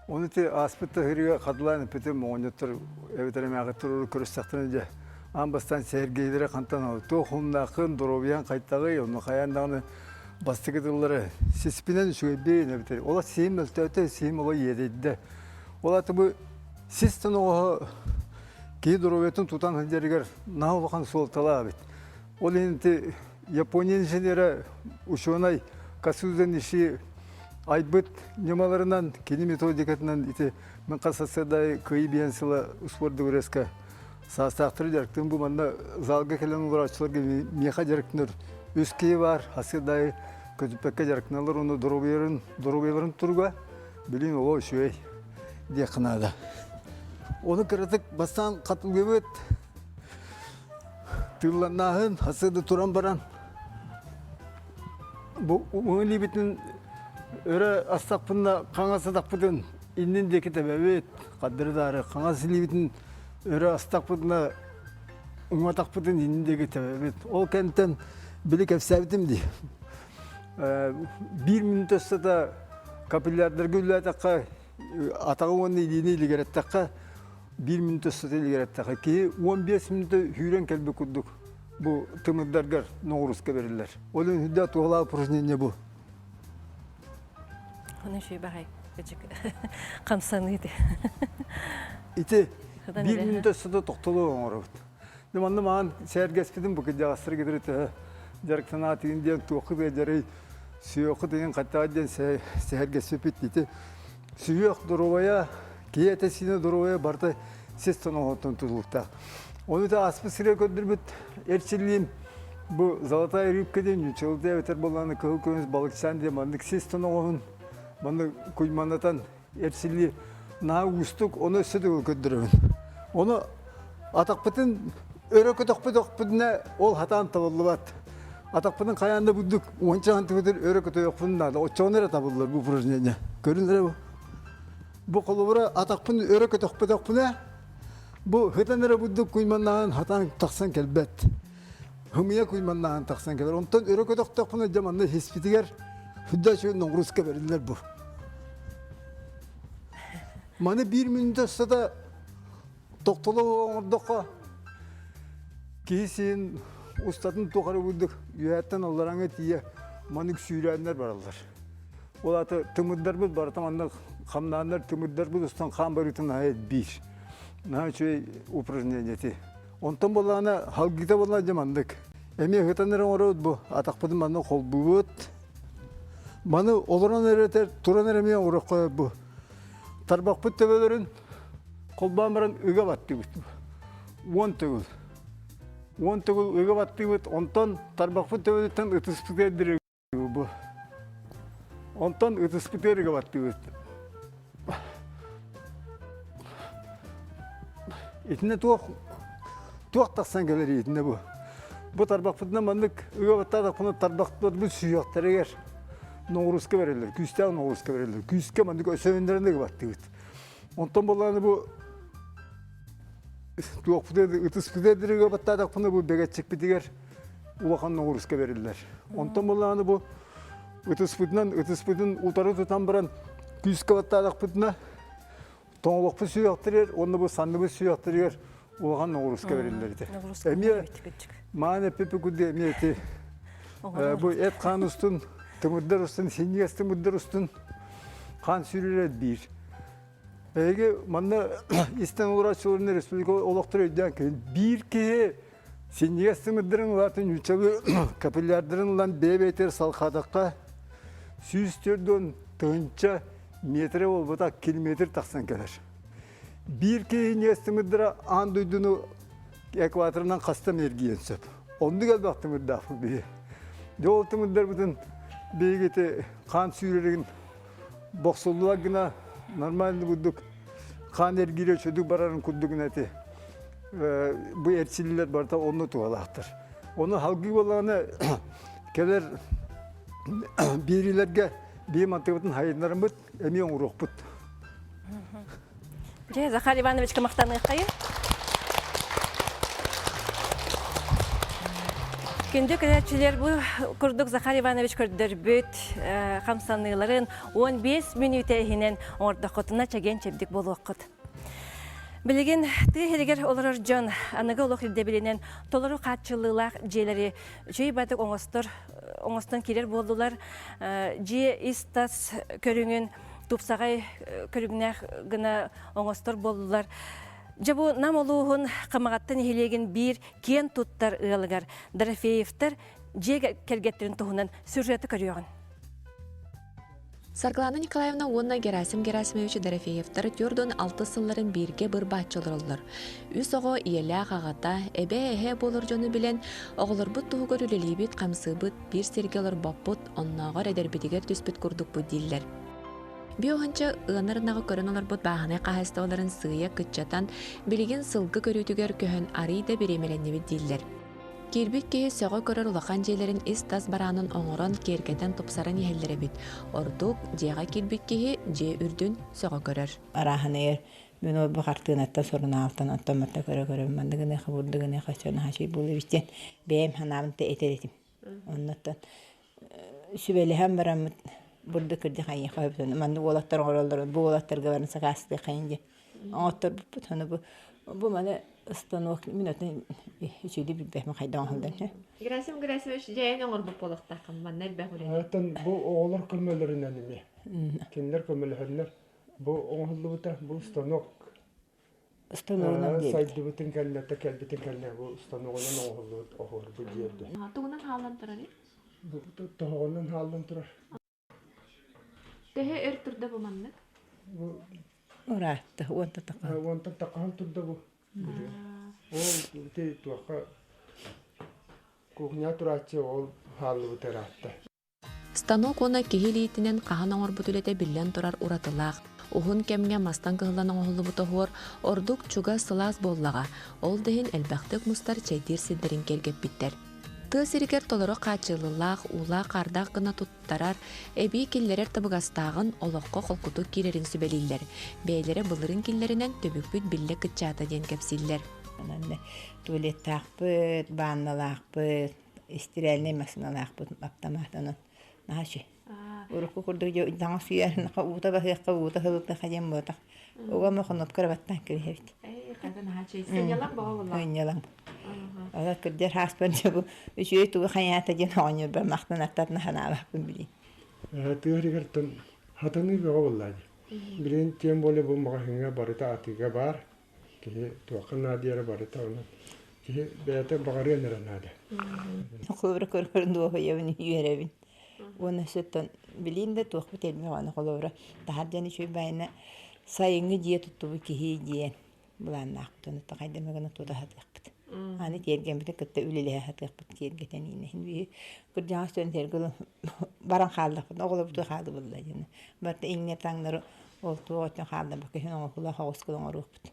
Ону ити ааспыт таһырыга хатылаан эппитим оҕонньоттор эбэтэр эмээхиттэр урут көрүстэхтэринэ дьэ аан бастаан сэһэргэһиилэрэ хантан туох умнааххын, доруобуйаҥ хайтаҕый, онно хайаан даҕаны бастакы тыллары сиспинэн үчүгэйбин эбэтэр ол сиһим мөлтөөтө, сиһим оло иэдэйдэ. Ол аты бу сис тоноҕоһо киһи доруобуйатын тутан сылдьарыгар наһаа улахан суолталаах эбит. Ол иһин ити Япония инженерэ, учуонай Касуза Ниши айбыт ньымаларынан, кини методикатынан ити мин хас сарсыарда кыайыы биэн сыла успуорт дыбарыаска саастаахтары дьарыктыым бу манна залга кэлэн олорооччуларга миэхэ дьарыктанар үс киһи баар сарсыарда көтүппэккэ дьарыктаналлар уонна доруобуйаларын доруобуйаларын туруга билин олоо үчүгэй диэххэ наада. Ону кыратык бастаан хатылгыбыт Тыылланнааһын сарсыарда туран баран бу уҥа илиибитин өрө астахпына хаҥас атахпытын иннин диэки тэбэбит хардары-даары хаҥас илиибитин өрө астахпытына уҥа атахпытын иннин диэки тэбэбит. Ол кэнтэн били кэпсээбитим дии. Биир мүнүүтэ устата капиллярдарга үлэлээтэххэ атаҕы уонна илиини илигэрэттэххэ биир мүнүүтэ устата илигэрэттэххэ киһи 15 мүнүүтэ сүүрэн кэлбит курдук бу тымырдаргар ноҕуруска бэриллэр. Ол иһин сүрдээх туһалаах упражнение бу. Оны үчүгэй баҕай хамсаныы Ити биир мүнүүтэ устата тохтолу оҥоробут. Дьэ манна маан сэргэспитин бу кырдьаҕастар кытары төһө дьарыктанаатыгын диэн туоххут ыалдьарый, сүһүөххүт ыйын хаттаҕа диэн сэһэргэспиппит ити. Сүһүөх доруобайа, киһи этэ-сиинэ доруобайа барыта сис тоноҕоттон тутулуктаах. Ону да ааспыт сиргэ көрдөрбүт эрчиллиим бу золотая рыбка диэн ньучалды эбэтэр буоллаҕына кыһыл көмүс балыкчаан диэн маннык сис тоноҕоһун маннык куйманатан эрчиллии наһаа уустук, ону өссө төгүл көрдөрөбүн. Ону атахпытын өрө көтөхпөтөхпүтүнэ ол хатаан табыллыбат. Атахпытын хайаан да бурдук уонча сантиметр өрө көтөйөхпүн наада. Оччоҕуна эрэ табыллар бу упражнение. Көрүн эрэ бу. Бу холобура атахпын өрө көтөхпөтөхпүнэ бу хытан эрэ бурдук куйманнаан хатаан тахсан кэлбэт. Хымыйа куйманнаан тахсан кэлэр. Онтон өрө көтөхтөхпүнэ дьэ манна хиспитигэр сүрдээх үчүгэй ноҕуруска бэриллэр бу. Маны биир мүнүүтэ устата тохтоло оҥордоххо киһи сиин устатын тухары курдук үөһэттэн аллараҥа тиийэ маннык сүүрээннэр бараллар. Ол аата тымырдарбыт барыта маннык хамнааннар тымырдарбыт устан хаан барыытын аһа биир. Наһаа үчүгэй упражнение ити. Онтон буоллаҕына халгыыта буоллаҕына дьэ маннык. Эмиэ ыһытан эрэ оҥоробут бу. Атахпытын манна холбуубут. Маны олорон эрэтэр, туран эрэ эмиэ оҥоруохха бу. Тарбахпыт төбөлөрүн холбоон баран ыга баттыыбыт. Уон төгүл. Уон төгүл ыга баттыыбыт, онтон тарбахпыт төбөтүттэн ытыспытыгар диэри бу. Онтон ытыспытыгар ыга баттыыбыт. Итиннэ туох туох тахсан кэлэр итиннэ бу. Бу тарбахпытынан маннык ыга баттаатахпына тарбахтарбыт сүһүөхтэригэр ноҕуруска бэриллэр, күүстээх ноҕуруска бэриллэр. Күүскэ маннык өсөөннөрөн ыга баттыыбыт. Онтон буоллаҕына бу туохпутугар ытыспытыгар ыга баттаатахпына бу бэгэччикпитигэр улахан ноҕуруска бэриллэр. Онтон буоллаҕына бу ытыспытынан ытыспытын утары тутан баран күүскэ баттаатахпытына тоҥолохпут сүһүөхтэригэр уонна бу санныбыт сүһүөхтэригэр улахан ноҕуруска бэриллэр этэ. Эмиэ маан эппиппит курдук эмиэ ити бу эт хаан устун тымырдар устун синньигэс тымырдар устун хаан сүүрэрэ биир. Эһиги манна истэн олорооччуларын республика олохторо өйдөөн кэлин биир киһи Синньигэс тымырдарын улаатын нууччалыы капиллярдарын ылан бэйэ-бэйэтигэр салхаатахха 140 тыһыынча метрэ буолбатах километр тахсан кэлэр. Биир киһи синньигэс тымырдара аан дойдуну экваторынан хастан эргийэн сөп. Оннук элбэх тымырдаахпыт биһи. Дьэ ол тымырдарбытын биһиги ити хаан сүүрэрин бохсуллубат гына нормальный курдук. хаан эргиирэ үчүгдүк барарын курдугун эти бу эрчиллиилэр барыта онно туһалаахтар. Ону салгыы буоллаҕына кэлэр биэриилэргэ биир мантыбытын хайыннарыммыт эмиэ оҥоруохпут. Дьэ, Захар Ивановичка махтаныаххайын. Күндү көрөөччүлэр бу курдук Захар Иванович көрдөрбүт хамсаныыларын 15 мүнүүтэ иһинэн оҥордоххутуна чэгиэн-чэбдик буолуоххут. Билигин тыа иһигэр олорор дьон аныгы олох ирдэбилинэн толору хааччыллыылаах дьиэлэри үчүгэй баҕайытык оҥостор оҥостон киирэр буоллулар. Дьиэ ис-тас көрүҥүн тупсаҕай көрүҥнээх гына оҥостор буоллулар. Дьэ бу Нам улууһун Хамаҕатта нэһилиэгин биир киэн туттар ыалыгар Дорофеевтар дьиэ кэргэттэрин туһунан сюжеты көрүөҕүн. Саргылана Николаевна уонна Герасим Герасимович Дорофеевтар 46 сылларын бииргэ быр-бааччы олороллор. Үс оҕо ийэлээх аҕата, эбээ-эһээ буолар дьону билэн, оҕолорбут туһугар үлэлиибит-хамсыыбыт, биир сиргэ олорбоппут, оннооҕор эдэрбитигэр түспүт курдукпут дииллэр. Биоһанча ыанар ынаҕы көрөн олорбут бааһынай хаһаайыстыбаларын сыыйа кыччатан, билигин сылгы көрүүтүгэр көһөн арыый да бириэмэлэннибит дииллэр. Киирбит киһи сөҕө көрөр улахан дьиэлэрин ис-тас бараанын оҥорон, киэргэтэн, тупсаран иһэллэр эбит. Ордук дьиэҕэ киирбит киһи дьиэ үрдүн сөҕө көрөр. Арааһынайар мин ол бу хартыынаттан сурунаалтан оттон манна көрө-көрө маннык гыныаха бурдук гыныаха өссө наһаа үчүгэй буолуо эбит диэн бэйэм санаабын да этэр этим. Оннуттан сүбэлэһэн бараммыт бурдук кырдьык хайыаха сөбүтэн маннык уолаттар оҥороллорун бу уолаттарга баран сакаастыаххайын диэн оҥотторбуппут. Ону бу бу маны станок мин отун үчүгэйдик билбэппин хайдах оҥоһуллар үһү. Герасим Герасимович дьэйэн оҥорбут буолуохтааххын манна элбэх үлэни. Оттон бу оҕолор көмөлөрүнэн эмиэ. Кинилэр көмөлөһөннөр бу оҥоһуллубута бу станок Станогунан диэбит. Сайдыбытын кэннэ кэлбитин кэннэ бу станогунан оҥоһуллубут оһуор бу дьиэрдэ. Тугунан хааллан турарый? Бу тоһоҕонон хааллан турар. Төһө өр турда бу маннык? Бу Ыраатта, уонта таххан. Уонтан таххан турда бу. Ол ити туохха кухня турааччы ол хааллыбыт ыраатта. Станок уонна киһи илиитинэн хаһан оҥорбут үлэтэ биллэн турар уратылаах. Уһун кэмҥэ мастан кыһыллан оҥоһуллубут оһуор ордук чугас сылаас буоллаҕа, ол да иһин элбэхтик мустар чэйдиир сирдэрин киэргэппиттэр. Тыа сиригэр толору хааччыллыылаах, уулаах-хаардаах гына туттарар, эбии киллэрэр табыгастааҕын олоххо холкутук киирэрин сүбэлииллэр. Бэйэлэрэ былырыын киллэринэн түбүкпүт биллэ кыччаата диэн кэпсииллэр. Онон туалеттаахпыт, баанналаахпыт, истирээлинэй массыыналаахпыт аптамаатанан наһаа үчүгэй. Урукку курдук дьэ таҥас сүйэрин уута баһыахха уута сылытыахха диэн буотах. Уга хонопка эрэ баттаан кэбиһэбит. Сынньалаҥ. Ала кырдьар хааспар дьэ бу үчүгэй тугу хайаата диэн оҕонньорбор махтанартан санаабаппын билин. Тыа хатаныы бөҕө буолла дии. Билигин тем более бу маҕаһыыҥҥа барыта атыыга баар. Киһи туохха наадыйара барыта онон киһи бэйэтэ баҕарыан эрэ наада. Холобура көрөр дуоһуйабын, үөрэбин. Уонна сөттөн билиин да туохпут элбэх аны холобура таһырдьан үчүгэй баайына сайыҥҥы дьиэ туттубут киһи диэн былааннаахпыт. Ону хайдах гына тута сатыахпыт. Аны тиэргэммитин кытта үлэлэһэ сатыахпыт тиэргэтэн иинэһин биһи кырдьаҕас дьон тиэргэ баран хааллахпыт оҕолорбутугар хаалыбылла диэн барыта иҥнэр таҥнары Ол туох өттүн хаалларбакка иһин оҥоһуулаах оҕус гына оҥоруохпут.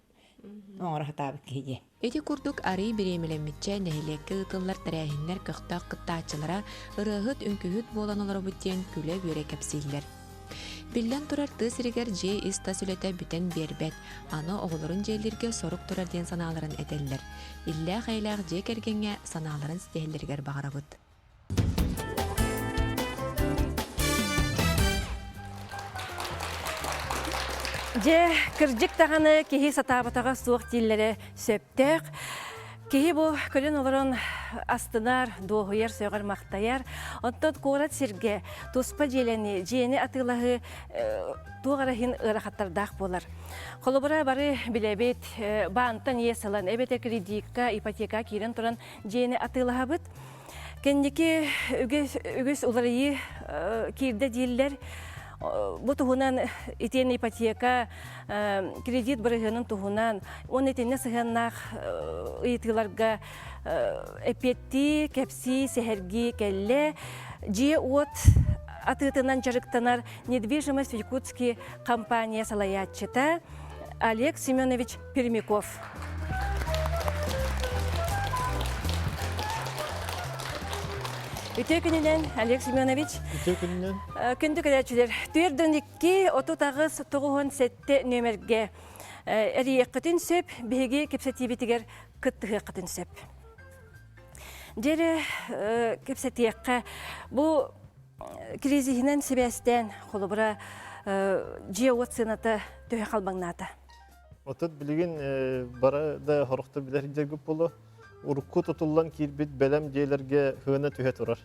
Оҥоро сатаабыт киһи диэн. Ити курдук арыый бириэмэлэммиччэ нэһилиэккэ ыытыллар тэрээһиннэр көхтөөх кыттааччылара ырыаһыт, үҥкүүһүт буолан олоробут диэн күлэ-үөрэ кэпсииллэр. Биллэн турар, тыа сиригэр дьиэ ис-тас үлэтэ бүтэн биэрбэт, аны оҕолорун дьиэлииргэ сорук турар диэн санааларын этэллэр. Иллээх-эйэлээх дьиэ кэргэҥҥэ санааларын ситиһэллэригэр баҕарабыт. Дьэ, кырдьык даҕаны киһи сатаабатаҕа суох дииллэрэ сөптөөх. Киһи бу көрөн олорон астынар, дуоһуйар, сөҕөр-махтайар. Оттон куорат сиргэ туспа дьиэлэни, дьиэни атыылаһыы туох эрэ иһин ыарахаттардаах буолар. Холобура, бары билэбит, баантан иэс ылан, эбэтэр кредикка, ипотека киирэн туран дьиэни атыылаһабыт. Кэнники үгүс, үгүс уларыйыы киирдэ дииллэр. Бу туһунан итиэннэ ипотека, кредит бырыһыанын туһунан уонна итиннэ сыһыаннаах ыйытыыларга эппиэттии, кэпсии, сэһэргии кэллэ. Дьиэ-уот атыытынан дьарыктанар недвижимость в Якутске компания салайааччыта. Олег Семенович Пермяков. Үтүө күнүнэн, Олег Семенович. Үтүө күнүнэн. Күндү көрөөччүлэр, 4 38 97 нүөмэргэ эрийиэххитин сөп, биһиги кэпсэтиибитигэр кыттыһыаххытын сөп. Дьиэри кэпсэтиэххэ, бу кризиһинэн сибээстээн, холобура, дьиэ-уот сыаната төһө халбаҥнаата? Отут билигин бары да хорохто билэр дьэргүп болу урукку тутуллан киирбит бэлэм дьиэлэргэ хыына түһэ турар.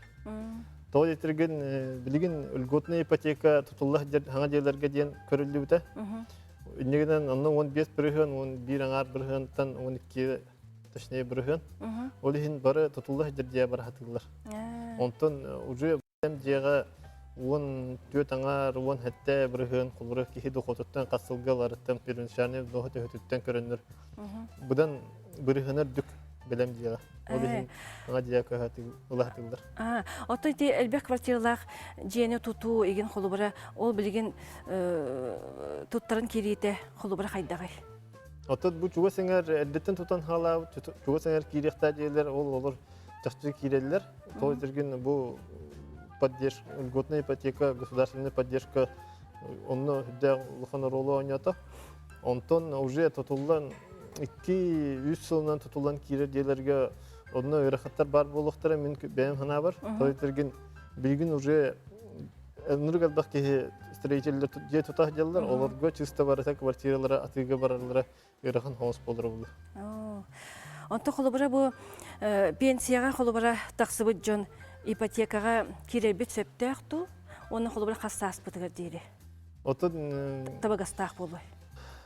Тоҕо диэтиргин билигин льготная ипотека тутулла хаҥа дьиэлэргэ диэн көрүллүбүтэ. Иннигинэн онно 15 бырыһыан, 11 аҥаар бырыһыантан 12 точнее бырыһыан. Ол иһин бары тутулла сылдьар дьиэ барахатыыллар. Онтон уже дьиэҕэ 14 аҥаар, 17 бырыһыан холобура киһи дохуотуттан хас сылга ыларыттан первоначальный доход төһөтүттэн көрөннөр быдан бырыһыана үрдүк бэлэм дьиэҕэ. Ол иһин аҥа дьиэ ылаһатыыллар. Оттон ити элбэх квартиралаах дьиэни тутуу игин холобура ол билигин туттаран киириитэ холобура хайдаҕый? Оттон бу чугас эҥэр эрдэттэн тутан хаалаабыт чугас эҥэр киириэхтээх дьиэлэр ол олор чахчы киирэллэр. Тоҕо диэтэргин бу поддержка, льготная ипотека, государственная поддержка онно үрдээх улахан оруолу оонньоото. Онтон уже тутуллан 2-3 сылынан тутуллан киирэр дьиэлэргэ онно ыарахаттар баар буолуохтара мин бэйэм санаабар. Тоҕо диэтэргин билигин уже Ынырык элбэх киһи строителлэр дьиэ тута сылдьаллар, олорго чисто барыта квартиралара атыыга бараллара ыарахан соҕус буолара буолуо. Онтон холобура бу пенсияҕа холобура тахсыбыт дьон ипотекаҕа киирэрбит сөптөөх дуу? Уонна холобура хас сааспытыгар диэри? Оттон табыгастаах буолуой?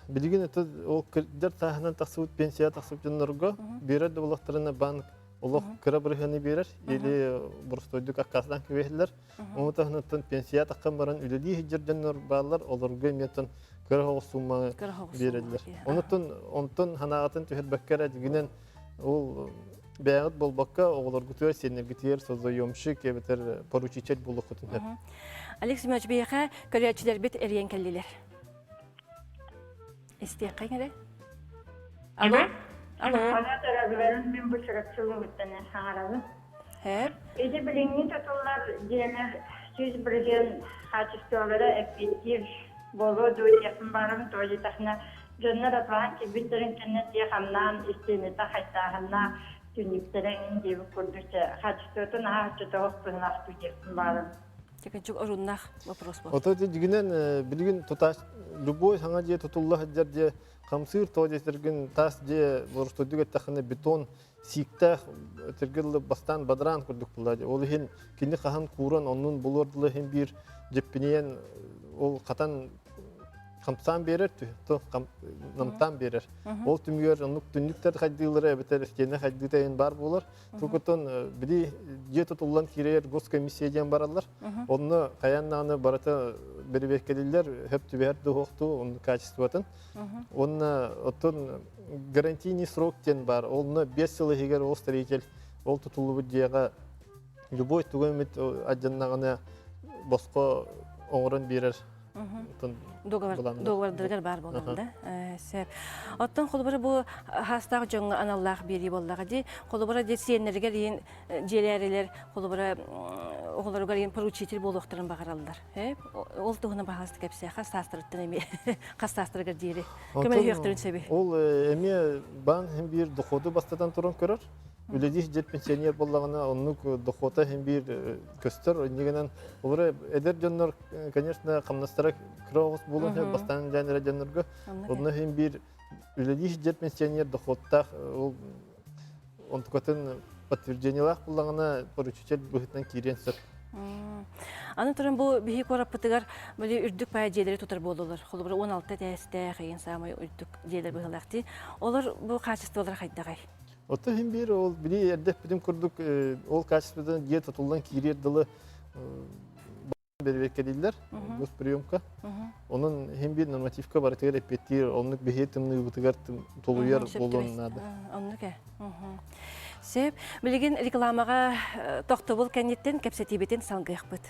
Билигин это ол кырдьар сааһынан тахсыбыт пенсия тахсыбыт дьоннорго биэрэр да буоллахтарына банк олох кыра бырыһыаны биэрэр или боростуойдук аккаастанан кэбиһэллэр. Ону таһынан пенсия таххан баран үлэлии сылдьар дьоннор бааллар, олорго эмиэ кыра соҕус суумманы биэрэллэр. Онтон онтон санааҕытын түһэрбэккэ эрэ дьигинэн ол бэйэҕит буолбакка оҕолоргутугар сиэннэргитигэр созаемщик эбэтэр поручитель буолуоххутун сөп. Олег Семенович, биһиэхэ көрөөччүлэрбит эрийэн кэллилэр. Истиэххэ эрэ. Алло? Алло. Мин бу Чурапчылыыбыттан саҥарабын. Ити билиҥҥи тутуллар дьиэлэр 100% хаачыстыбалара эппиэттиир буолуо дуо диэхпин баҕарабын, тоҕо диэтэххинэ, дьоннор атылаан киирбиттэрин кэннэ дьиэ хамнаан истиэнэтэ хайтааһыннаах, түннүктэрэ эҥин диэбит курдук чэ, хаачыстыбата наһаа оччотооҕу быһыылаах дуу диэхпин баҕарабын. Чэкэнчик оруннаах вопрос буолла. Ото дьигинэн билигин тутааш любой саҥа дьиэ тутулла сылдьар дьиэ хамсыыр тоҕо диэтэргин таас дьиэ боростуойдук эттэххинэ бетон сииктээх этэргэ дылы бастаан бадараан курдук буолла. Ол иһин кини хаһан кууран оннун булуор дылы иһин биир дьиппинийэн ол хатан хамсаан биэрэр намтаан биэрэр. Ол түмүгэр оннук түннүктэр хайдыылара эбэтэр истиэнэ хайдыыта иһин баар буолар. Тугутун били дьиэ тутуллан киирэр госкомиссия диэн бараллар. Онно хайаан даҕаны барыта бэрэбиэркэлииллэр, хөп түбэһэр дуһуохтуу, онно качествотын. Уонна оттон гарантийный срок диэн баар. Онно 5 сыл иһигэр ол строитель ол тутуллубут дьиэҕэ любой тугу эмит алдьаннаҕына босхо оҥорон биэрэр Договордарыгар баар буолан да. Сөп. Оттон холобура бу хаастаах дьоҥҥо аналлаах биэрии буоллаҕа дии. Холобура дии сиэннэригэр иин дьиэлээрилэр холобура оҕолоругар иин поручитель буолуохтарын баҕараллар. Ол туһунан баһаалыста кэпсээ. Хас саастарыттан эмиэ хас саастарыгар диэри көмөлөһүөхтэрин сөбүй? Ол эмиэ баан иһин биир доходу бастатан туран көрөр. Үлэлиир дьиэ пенсионер буоллаҕына оннук дохуота иһин биир көстөр. Иннигинэн олору эдэр дьоннор, конечно, хамнастара кыра оҕус буолуон сөп бастаан дьаан эрэ дьоннорго. Онно иһин биир үлэлиир дьиэ пенсионер дохуоттаах ол онтукатын подтверждениелаах буллаҕына поручитель быһыытынан киириэн сөп. Аны туран бу биһи куораппытыгар били үрдүк паа дьиэлэри тутар буоллулар. Холобура 16 этээстээх иин саамай үрдүк дьиэлэр быһыылаах дии. Олор бу хаачыстыбалара хайдаҕай? Оттон иһин биир ол били эрдэ эппитим курдук ол качестводан дьиэ тутуллан киириэр дылы бэрэбиэркэлииллэр госприемка. Онон иһин биир нормативка барытыгар эппиэттиир, оннук биһиги тымныыбытыгар тулуйар буолуон наада. Оннук ээ. Сөп. Билигин рекламаҕа тохтобул кэнниттэн кэпсэтиибитин салгыахпыт.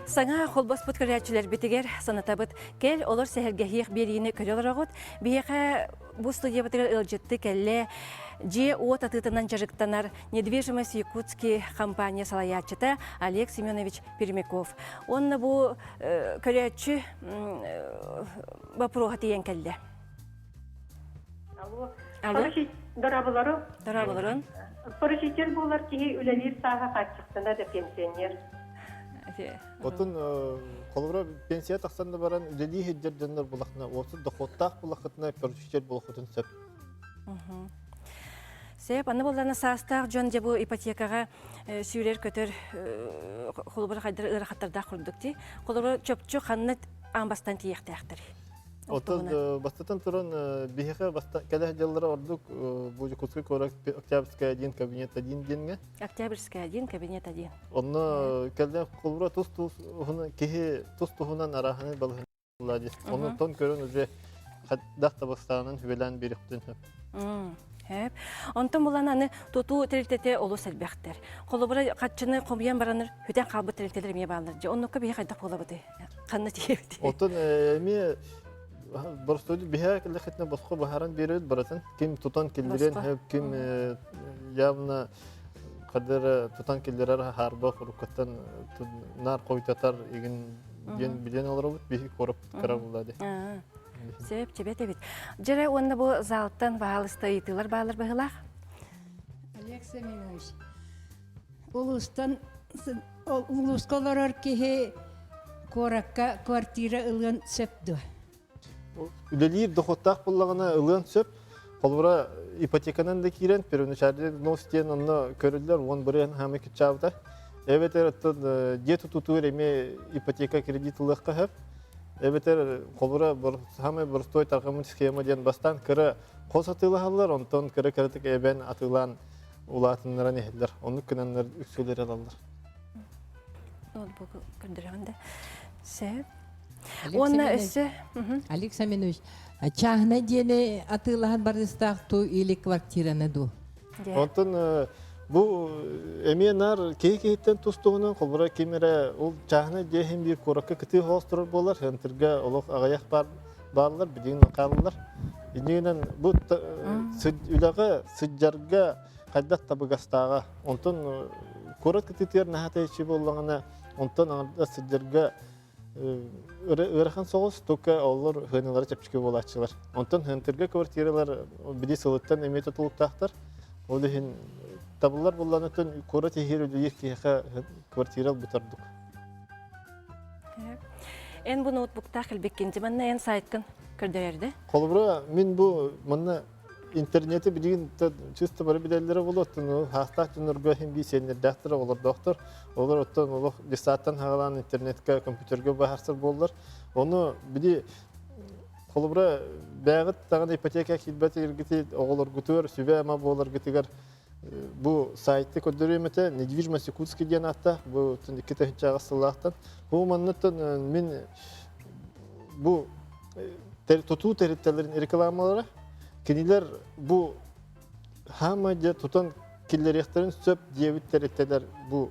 Саҥа холбоспут көрөөччүлэрбитигэр санатабыт. Кэл, олор сэһэргэһиэх биэриини көрө олороҕут. Биһиэхэ бу студиябытыгар ыалдьытты кэллэ дьиэ-уот атыытынан дьарыктанар «Недвижимость Якутский» компания салайааччыта Олег Семенович Пермяков. Уонна бу көрөөччү боппуруоһа тиийэн кэллэ. Алло. Алло. Дорабылару. Дорабыларун. Поручитель буолар киһи үлэлиир сааһа хааччахтана да пенсионер. Отун холобура пенсия тахсан да баран үлэлии сылдьар дьоннор булахна уопсай дохуоттаах булахытына поручитель буолахытын сөп. Сөп, аны буоллана саастаах дьон дьэ бу ипотекаҕа сүүрэр-көтөр холобура хайдар ыарахаттардаах курдук ти. Холобура чопчу ханна аан бастан тиийиэхтээхтэр. Оттон бастатан туран биһиэхэ кэлэ дьыллара ордук бу Якутскай куорат Октябрьская один кабинет один диэҥҥэ. Октябрьская один кабинет один. Онно кэллэ холбура тус тус киһи тус туһунан арааһынай балаһыанньалаа дии. Онон тон көрөн уже хайдах табыстаанын хүбэлээн биэриэхтин сөп. Хэп. Онтон булан аны тутуу тэрилтэтэ олус элбэхтэр. Холобура хаччыны хомуйан бараныр хүтэн хаалбыт тэрилтэлэр эмиэ бааллар. Дьэ оннукка биһи хайдах буолабытый? Ханна тиийэбитий? Оттон эмиэ боростуойду биһээ кэллэххитинэ босхо баһаран биэрэбит барытын. Ким тутан киллэрэн хөп, ким явно кадыр тутан киллэрэр хаарбах уруккаттан наар хойтатар игин диэн билэн олоробут биһи куораппыт кыра буолла ди. Сөп, чебет эбит. Дьэрэ уонна бу залтан баһаалыста ыйытыылар баалар быһылаах. Олег Семенович, улуустан улууска олорор киһи куоракка квартира ылыан сөп дуо? Үлэлиир дохуоттаах буоллаҕына ылыан сөп. Холобура, ипотеканан да киирэн, первоначальный взнос диэн онно көрүллэр, уон бырыһыан хаамай кыччаабыта. Эбэтэр оттон дьиэ тутуутугар эмиэ ипотека кредит ылыахха сөп. Эбэтэр холобура, саамай боростуой тарҕаммыт схема диэн бастаан кыра хос атыылаһаллар, онтон кыра-кыратык эбэн атыылаан улаатыннаран иһэллэр. Оннук гынаннар үксүлэри ылаллар. Ноутбугу көрдөрөҕүн да. Сөп. Уонна өссө Олег Семенович, чааһынай дьиэни атыылаһан барыстаах туу или квартираны дуу? Онтон бу эмиэ наар киһи киһиттэн тус-туһунан холбура ким эрэ ол чааһынай дьиэ иһин биир куоракка кытыы хоос турар буолар, центрга олох аҕыйах баар бааллар, билигин хаалаллар. Иннигинэн бу үлэҕэ сылдьарга хайдах табыгастааҕа. Онтон куорат кытыытыгар наһаа тэйиччи буоллаҕына, онтон аҥардас сылдьарга ыарахан соҕус, только олор хыаналара чэпчэки буолааччылар. Онтон центрга квартиралар били сылыттан эмиэ тутулуктаахтар. Ол иһин табыллар булланытын куорат иһигэр үлэлиир киһиэхэ квартира ылбыт ордук. Эн бу ноутбуктаах кэлбиккин, манна эн сайткын көрдөрөрдө? Холобура, мин бу манна интернети билигин чисто бары билэллэрэ буолуо, оттон хаастаах дьоннорго иһин бии сиэннэрдээхтэр, оҕолордоохтор. Олор оттон олох детсадтан хаалаан интернетка, компьютерга баһарсар буоллар. Ону били холобура бэйэҕит даҕаны ипотека киирбэт иргити оҕолоргутугар сүбэ-ама буоларгытыгар бу сайты көрдөрүөм этэ недвижимость Якутский диэн ааттаах бу 2008 сыллаахтан бу манныттан мин бу тутуу тэрилтэлэрин рекламалара кинилэр бу хаама дьэ тутан киллэриэхтэрин сөп диэбит тэрилтэлэр бу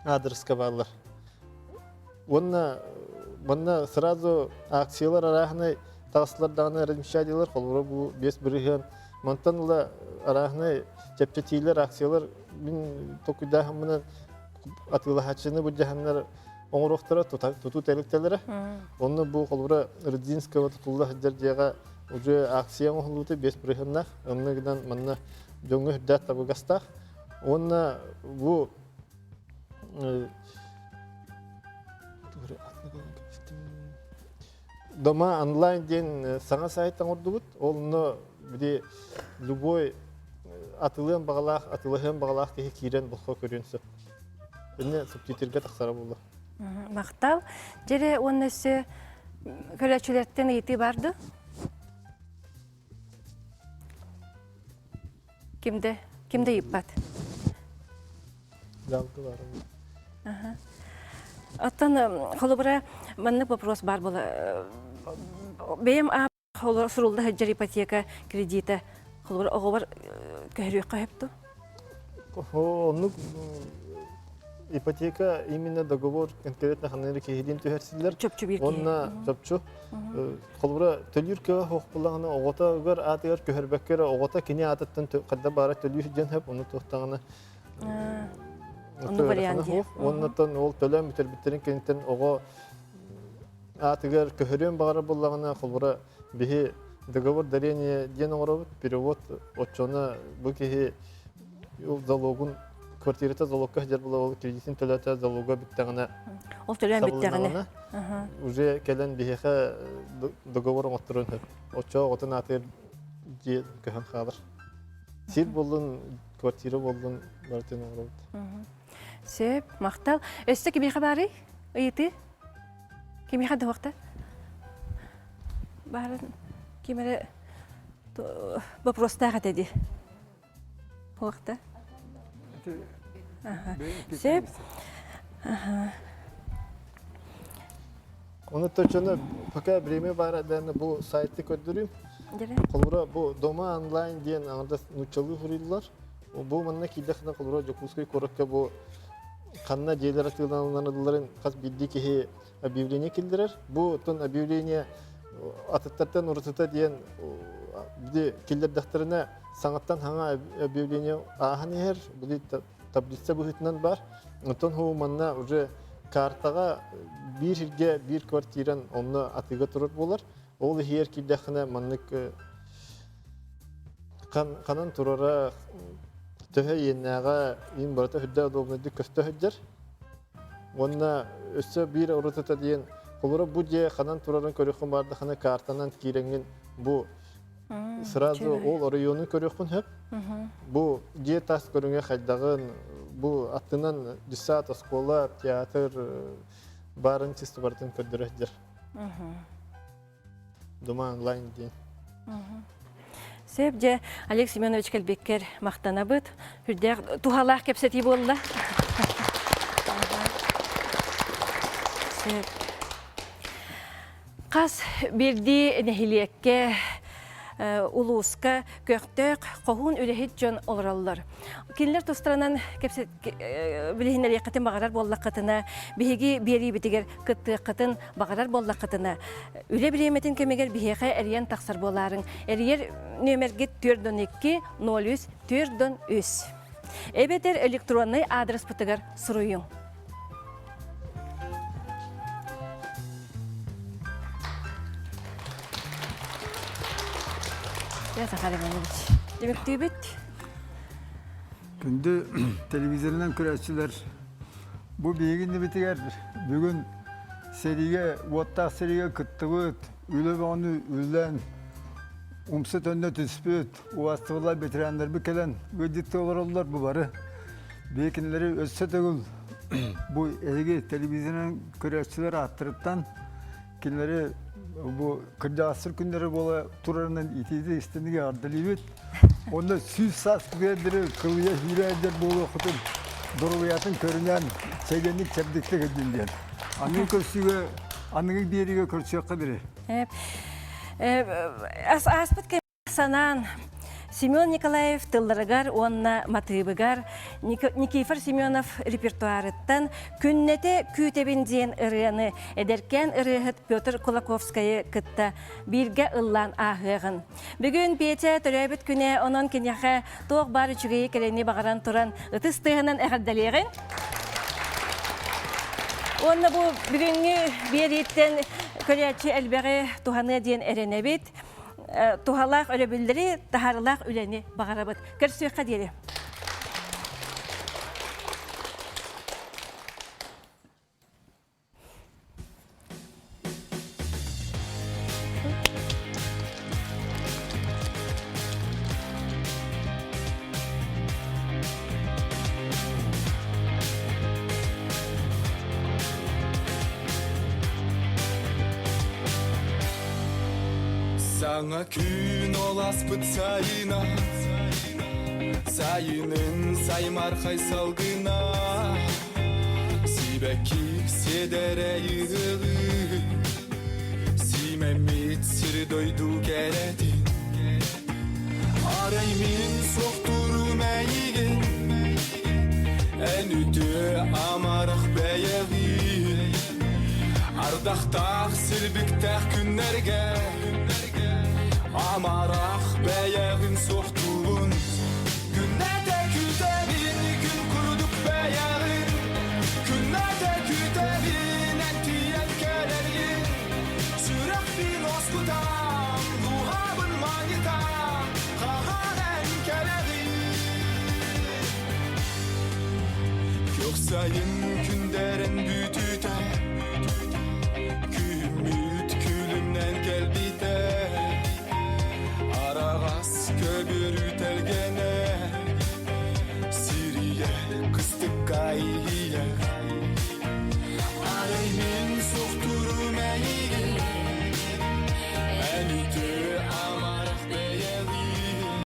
аадырыска бааллар уонна манна сразу акциялар арааһынай таҕыстылар даҕаны размещадилар холобура бу 5 бырыһыан мантан ыла арааһынай чэпчэтиилэр акциялар мин толкуйдааһыммынан атыылаһааччыны былдьаһаннар оҥоруохтара тутуу тэрилтэлэрэ. Онно бу холобура Рыдзинского тутулла сылдьар дьиэҕэ уже акция оҥоһуллубута 5 бырыһыаннаах. Онно гынан манна дьоҥҥо үрдээх табыгастаах. Уонна бу Дома онлайн диэн саҥа сайт оҥордубут. Онно били любой атылыан баҕалаах, атылаһыан баҕалаах киһи киирэн босхо көрүөн сөп. Инне субтитрга тахсара буолла. Махтал. Дьэрэ уонна өссө көрөөччүлэртэн ыйытыы бар ду? Кимде? Кимде ыйыппат? Жалко бар. Оттон холобура маннык вопрос бар буола. Бэйэм сурулла сылдьар ипотека кредита холобура оҕобор көһөрүөххэ сөп дуу? Оннук. Ипотека именно договор конкретно ханнык киһилиин түһэрсиллэр. Чопчу биир киһи. Уонна чопчу холобура төлүүр кыаҕа суох буоллаҕына оҕотугар аатыгар көһөрбөккө эрэ оҕото кини аатыттан хайда баара төлүүр диэн сөп ону туохтаҕына Онну вариант дии. Уоннаттан ол төлөөн бүтэрбиттэрин кэнниттэн оҕо аатыгар көһөрүөн баҕарар буоллаҕына холобура биһи договор дарения диэн оҥоробут перевод оччону бу киһи ол залогун квартирата залогка сылдьар буола ол кредитин төлөөтө залога бүттэҕинэ Ол төлөөн бүттэҕинэ уже кэлэн биһиэхэ договор оҥотторон сөп. Оччо оҕотун аатыгар дьиэ көһөн хаалар. Сир буоллун, квартира буоллун барытын оҥоробут. Сөп, махтал. Өссө кимиэхэ баарый? Ыйытыы? Кимиэхэ да Баарын ким эрэ вопростаах этэ дии. Хуохта. Сөп. Оны точно пока время баар дааны бу сайты көрдөрүүм. Холобура бу Дома онлайн диэн аҥардас нууччалыы суруйдулар. Бу манна киирдэххинэ холобура Дьокуускай куоракка бу ханна дьиэлэр атыыланалларын хас биирдии киһи объявление киллэрэр. Бу тон объявление атыттартан уратыта диэн били киллэрдэхтэринэ саҥаттан саҥа объявление ааһан иһэр, били таблица быһыытынан бар. Онтон хуу манна уже картаҕа биир сиргэ биир квартиран онно атыыга турар буолар. Ол иһигэр киирдэххинэ маннык ханан турара төһө иэннээҕэ иин барыта үрдэ удобнайдык көстө сылдьар. Уонна өссө биир уратыта диэн, холобура бу дьиэ ханан турарын көрүөххүн баардахына картанан киирэҥҥин бу сразу ол оройуону көрүөххүн сөп. Бу дьиэ тас көрүҥэ хайдаҕын, бу аттынан десант, оскуола, театр баарын чисто барытын көрдөрө сылдьар. Дума онлайн диэн. Сөп дьэ, Олег Семенович кэлбиккэр махтанабыт. Үрдээх туһалаах кэпсэтии буолла. Сөп. Хас биирдии нэһилиэккэ улууска көхтөөх хоһуун үлэһит дьон олороллор. Кинилэр тустарынан билиһиннэриэххитин баҕарар буоллаххытына, биһиги биэриибитигэр кыттыаххытын баҕарар буоллаххытына, үлэ бириэмэтин кэмигэр биһиэхэ эрийэн тахсар буолаарыҥ. Эрийэр нүөмэргит 412 03 403. Эбэтэр электроннай аадырыспытыгар суруйуҥ. Захар Иванович, түмүктүүбүт. Күндү телевизорынан көрөөччүлэр, бу биһиги иннибитигэр бүгүн сэриигэ, уоттаах сэриигэ кыттыбыт, үлэ бөҕөнү үллэн, умса төннө түспүт, убаастабыллаах ветераннарбыт кэлэн ыалдьыттыы олороллор бу бары. Биһи кинилэри өссө төгүл бу эһиги телевизорынан көрөөччүлэр ааттарыттан кинилэри бу кырдьаҕастар күннэрэ буола турарынан итиитэ истинигэ ардалыыбыт. Онно сүүс саас түгэрдэри кылыйа сүүрээдэр буолуоххутун доруобуйатын көрүнэн чэгиэнник чэбдиктик өйдүн диэн. Аныгы көрсүүгэ аныгы биэриигэ көрсүөххэ дири. Ааспыт кэм санаан Семен Николаев тылларыгар уонна матыыбыгар Никифор Семенов репертуарыттан «Күннэтэ күүтэбин» диэн ырыаны эдэркээн ырыаһыт Петр Кулаковскайы кытта бииргэ ыллаан ааһыаҕын. Бүгүн Петя төрөөбүт күнэ, онон киниэхэ туох баар үчүгэйи кэлэни баҕаран туран ытыс тыаһынан эҕэрдэлиэҕин. Уонна бу бүгүҥҥү биэрииттэн көрөөччү элбэҕи туһаныа диэн эрэнэбит. Туһалаах өрөбүллэри, таһаарылаах үлэни баҕарабыт. Көрсүөххэ диэри. Саҥа күн ол аспыт сайына Сайынын саймархай салгына Сибэкки сиэдэрэй ыһыы Симэммит сири дойду кэрэтин Арай мин суохтуурум эйигин. Эн үтүө амарах бэйэҕин Ардахтаах силбиктээх күннэргэ Амарах бэйэҕин суохтуубун Күннэтэ күүтэбин күн курдук бэйэҕин Күннэтэ күүтэбин эн тиийэн кэлэргин Сүрэхпин оскутан, дууһабын манньытан Хаһан эн кэлэҕин Көх сайын күндэрин.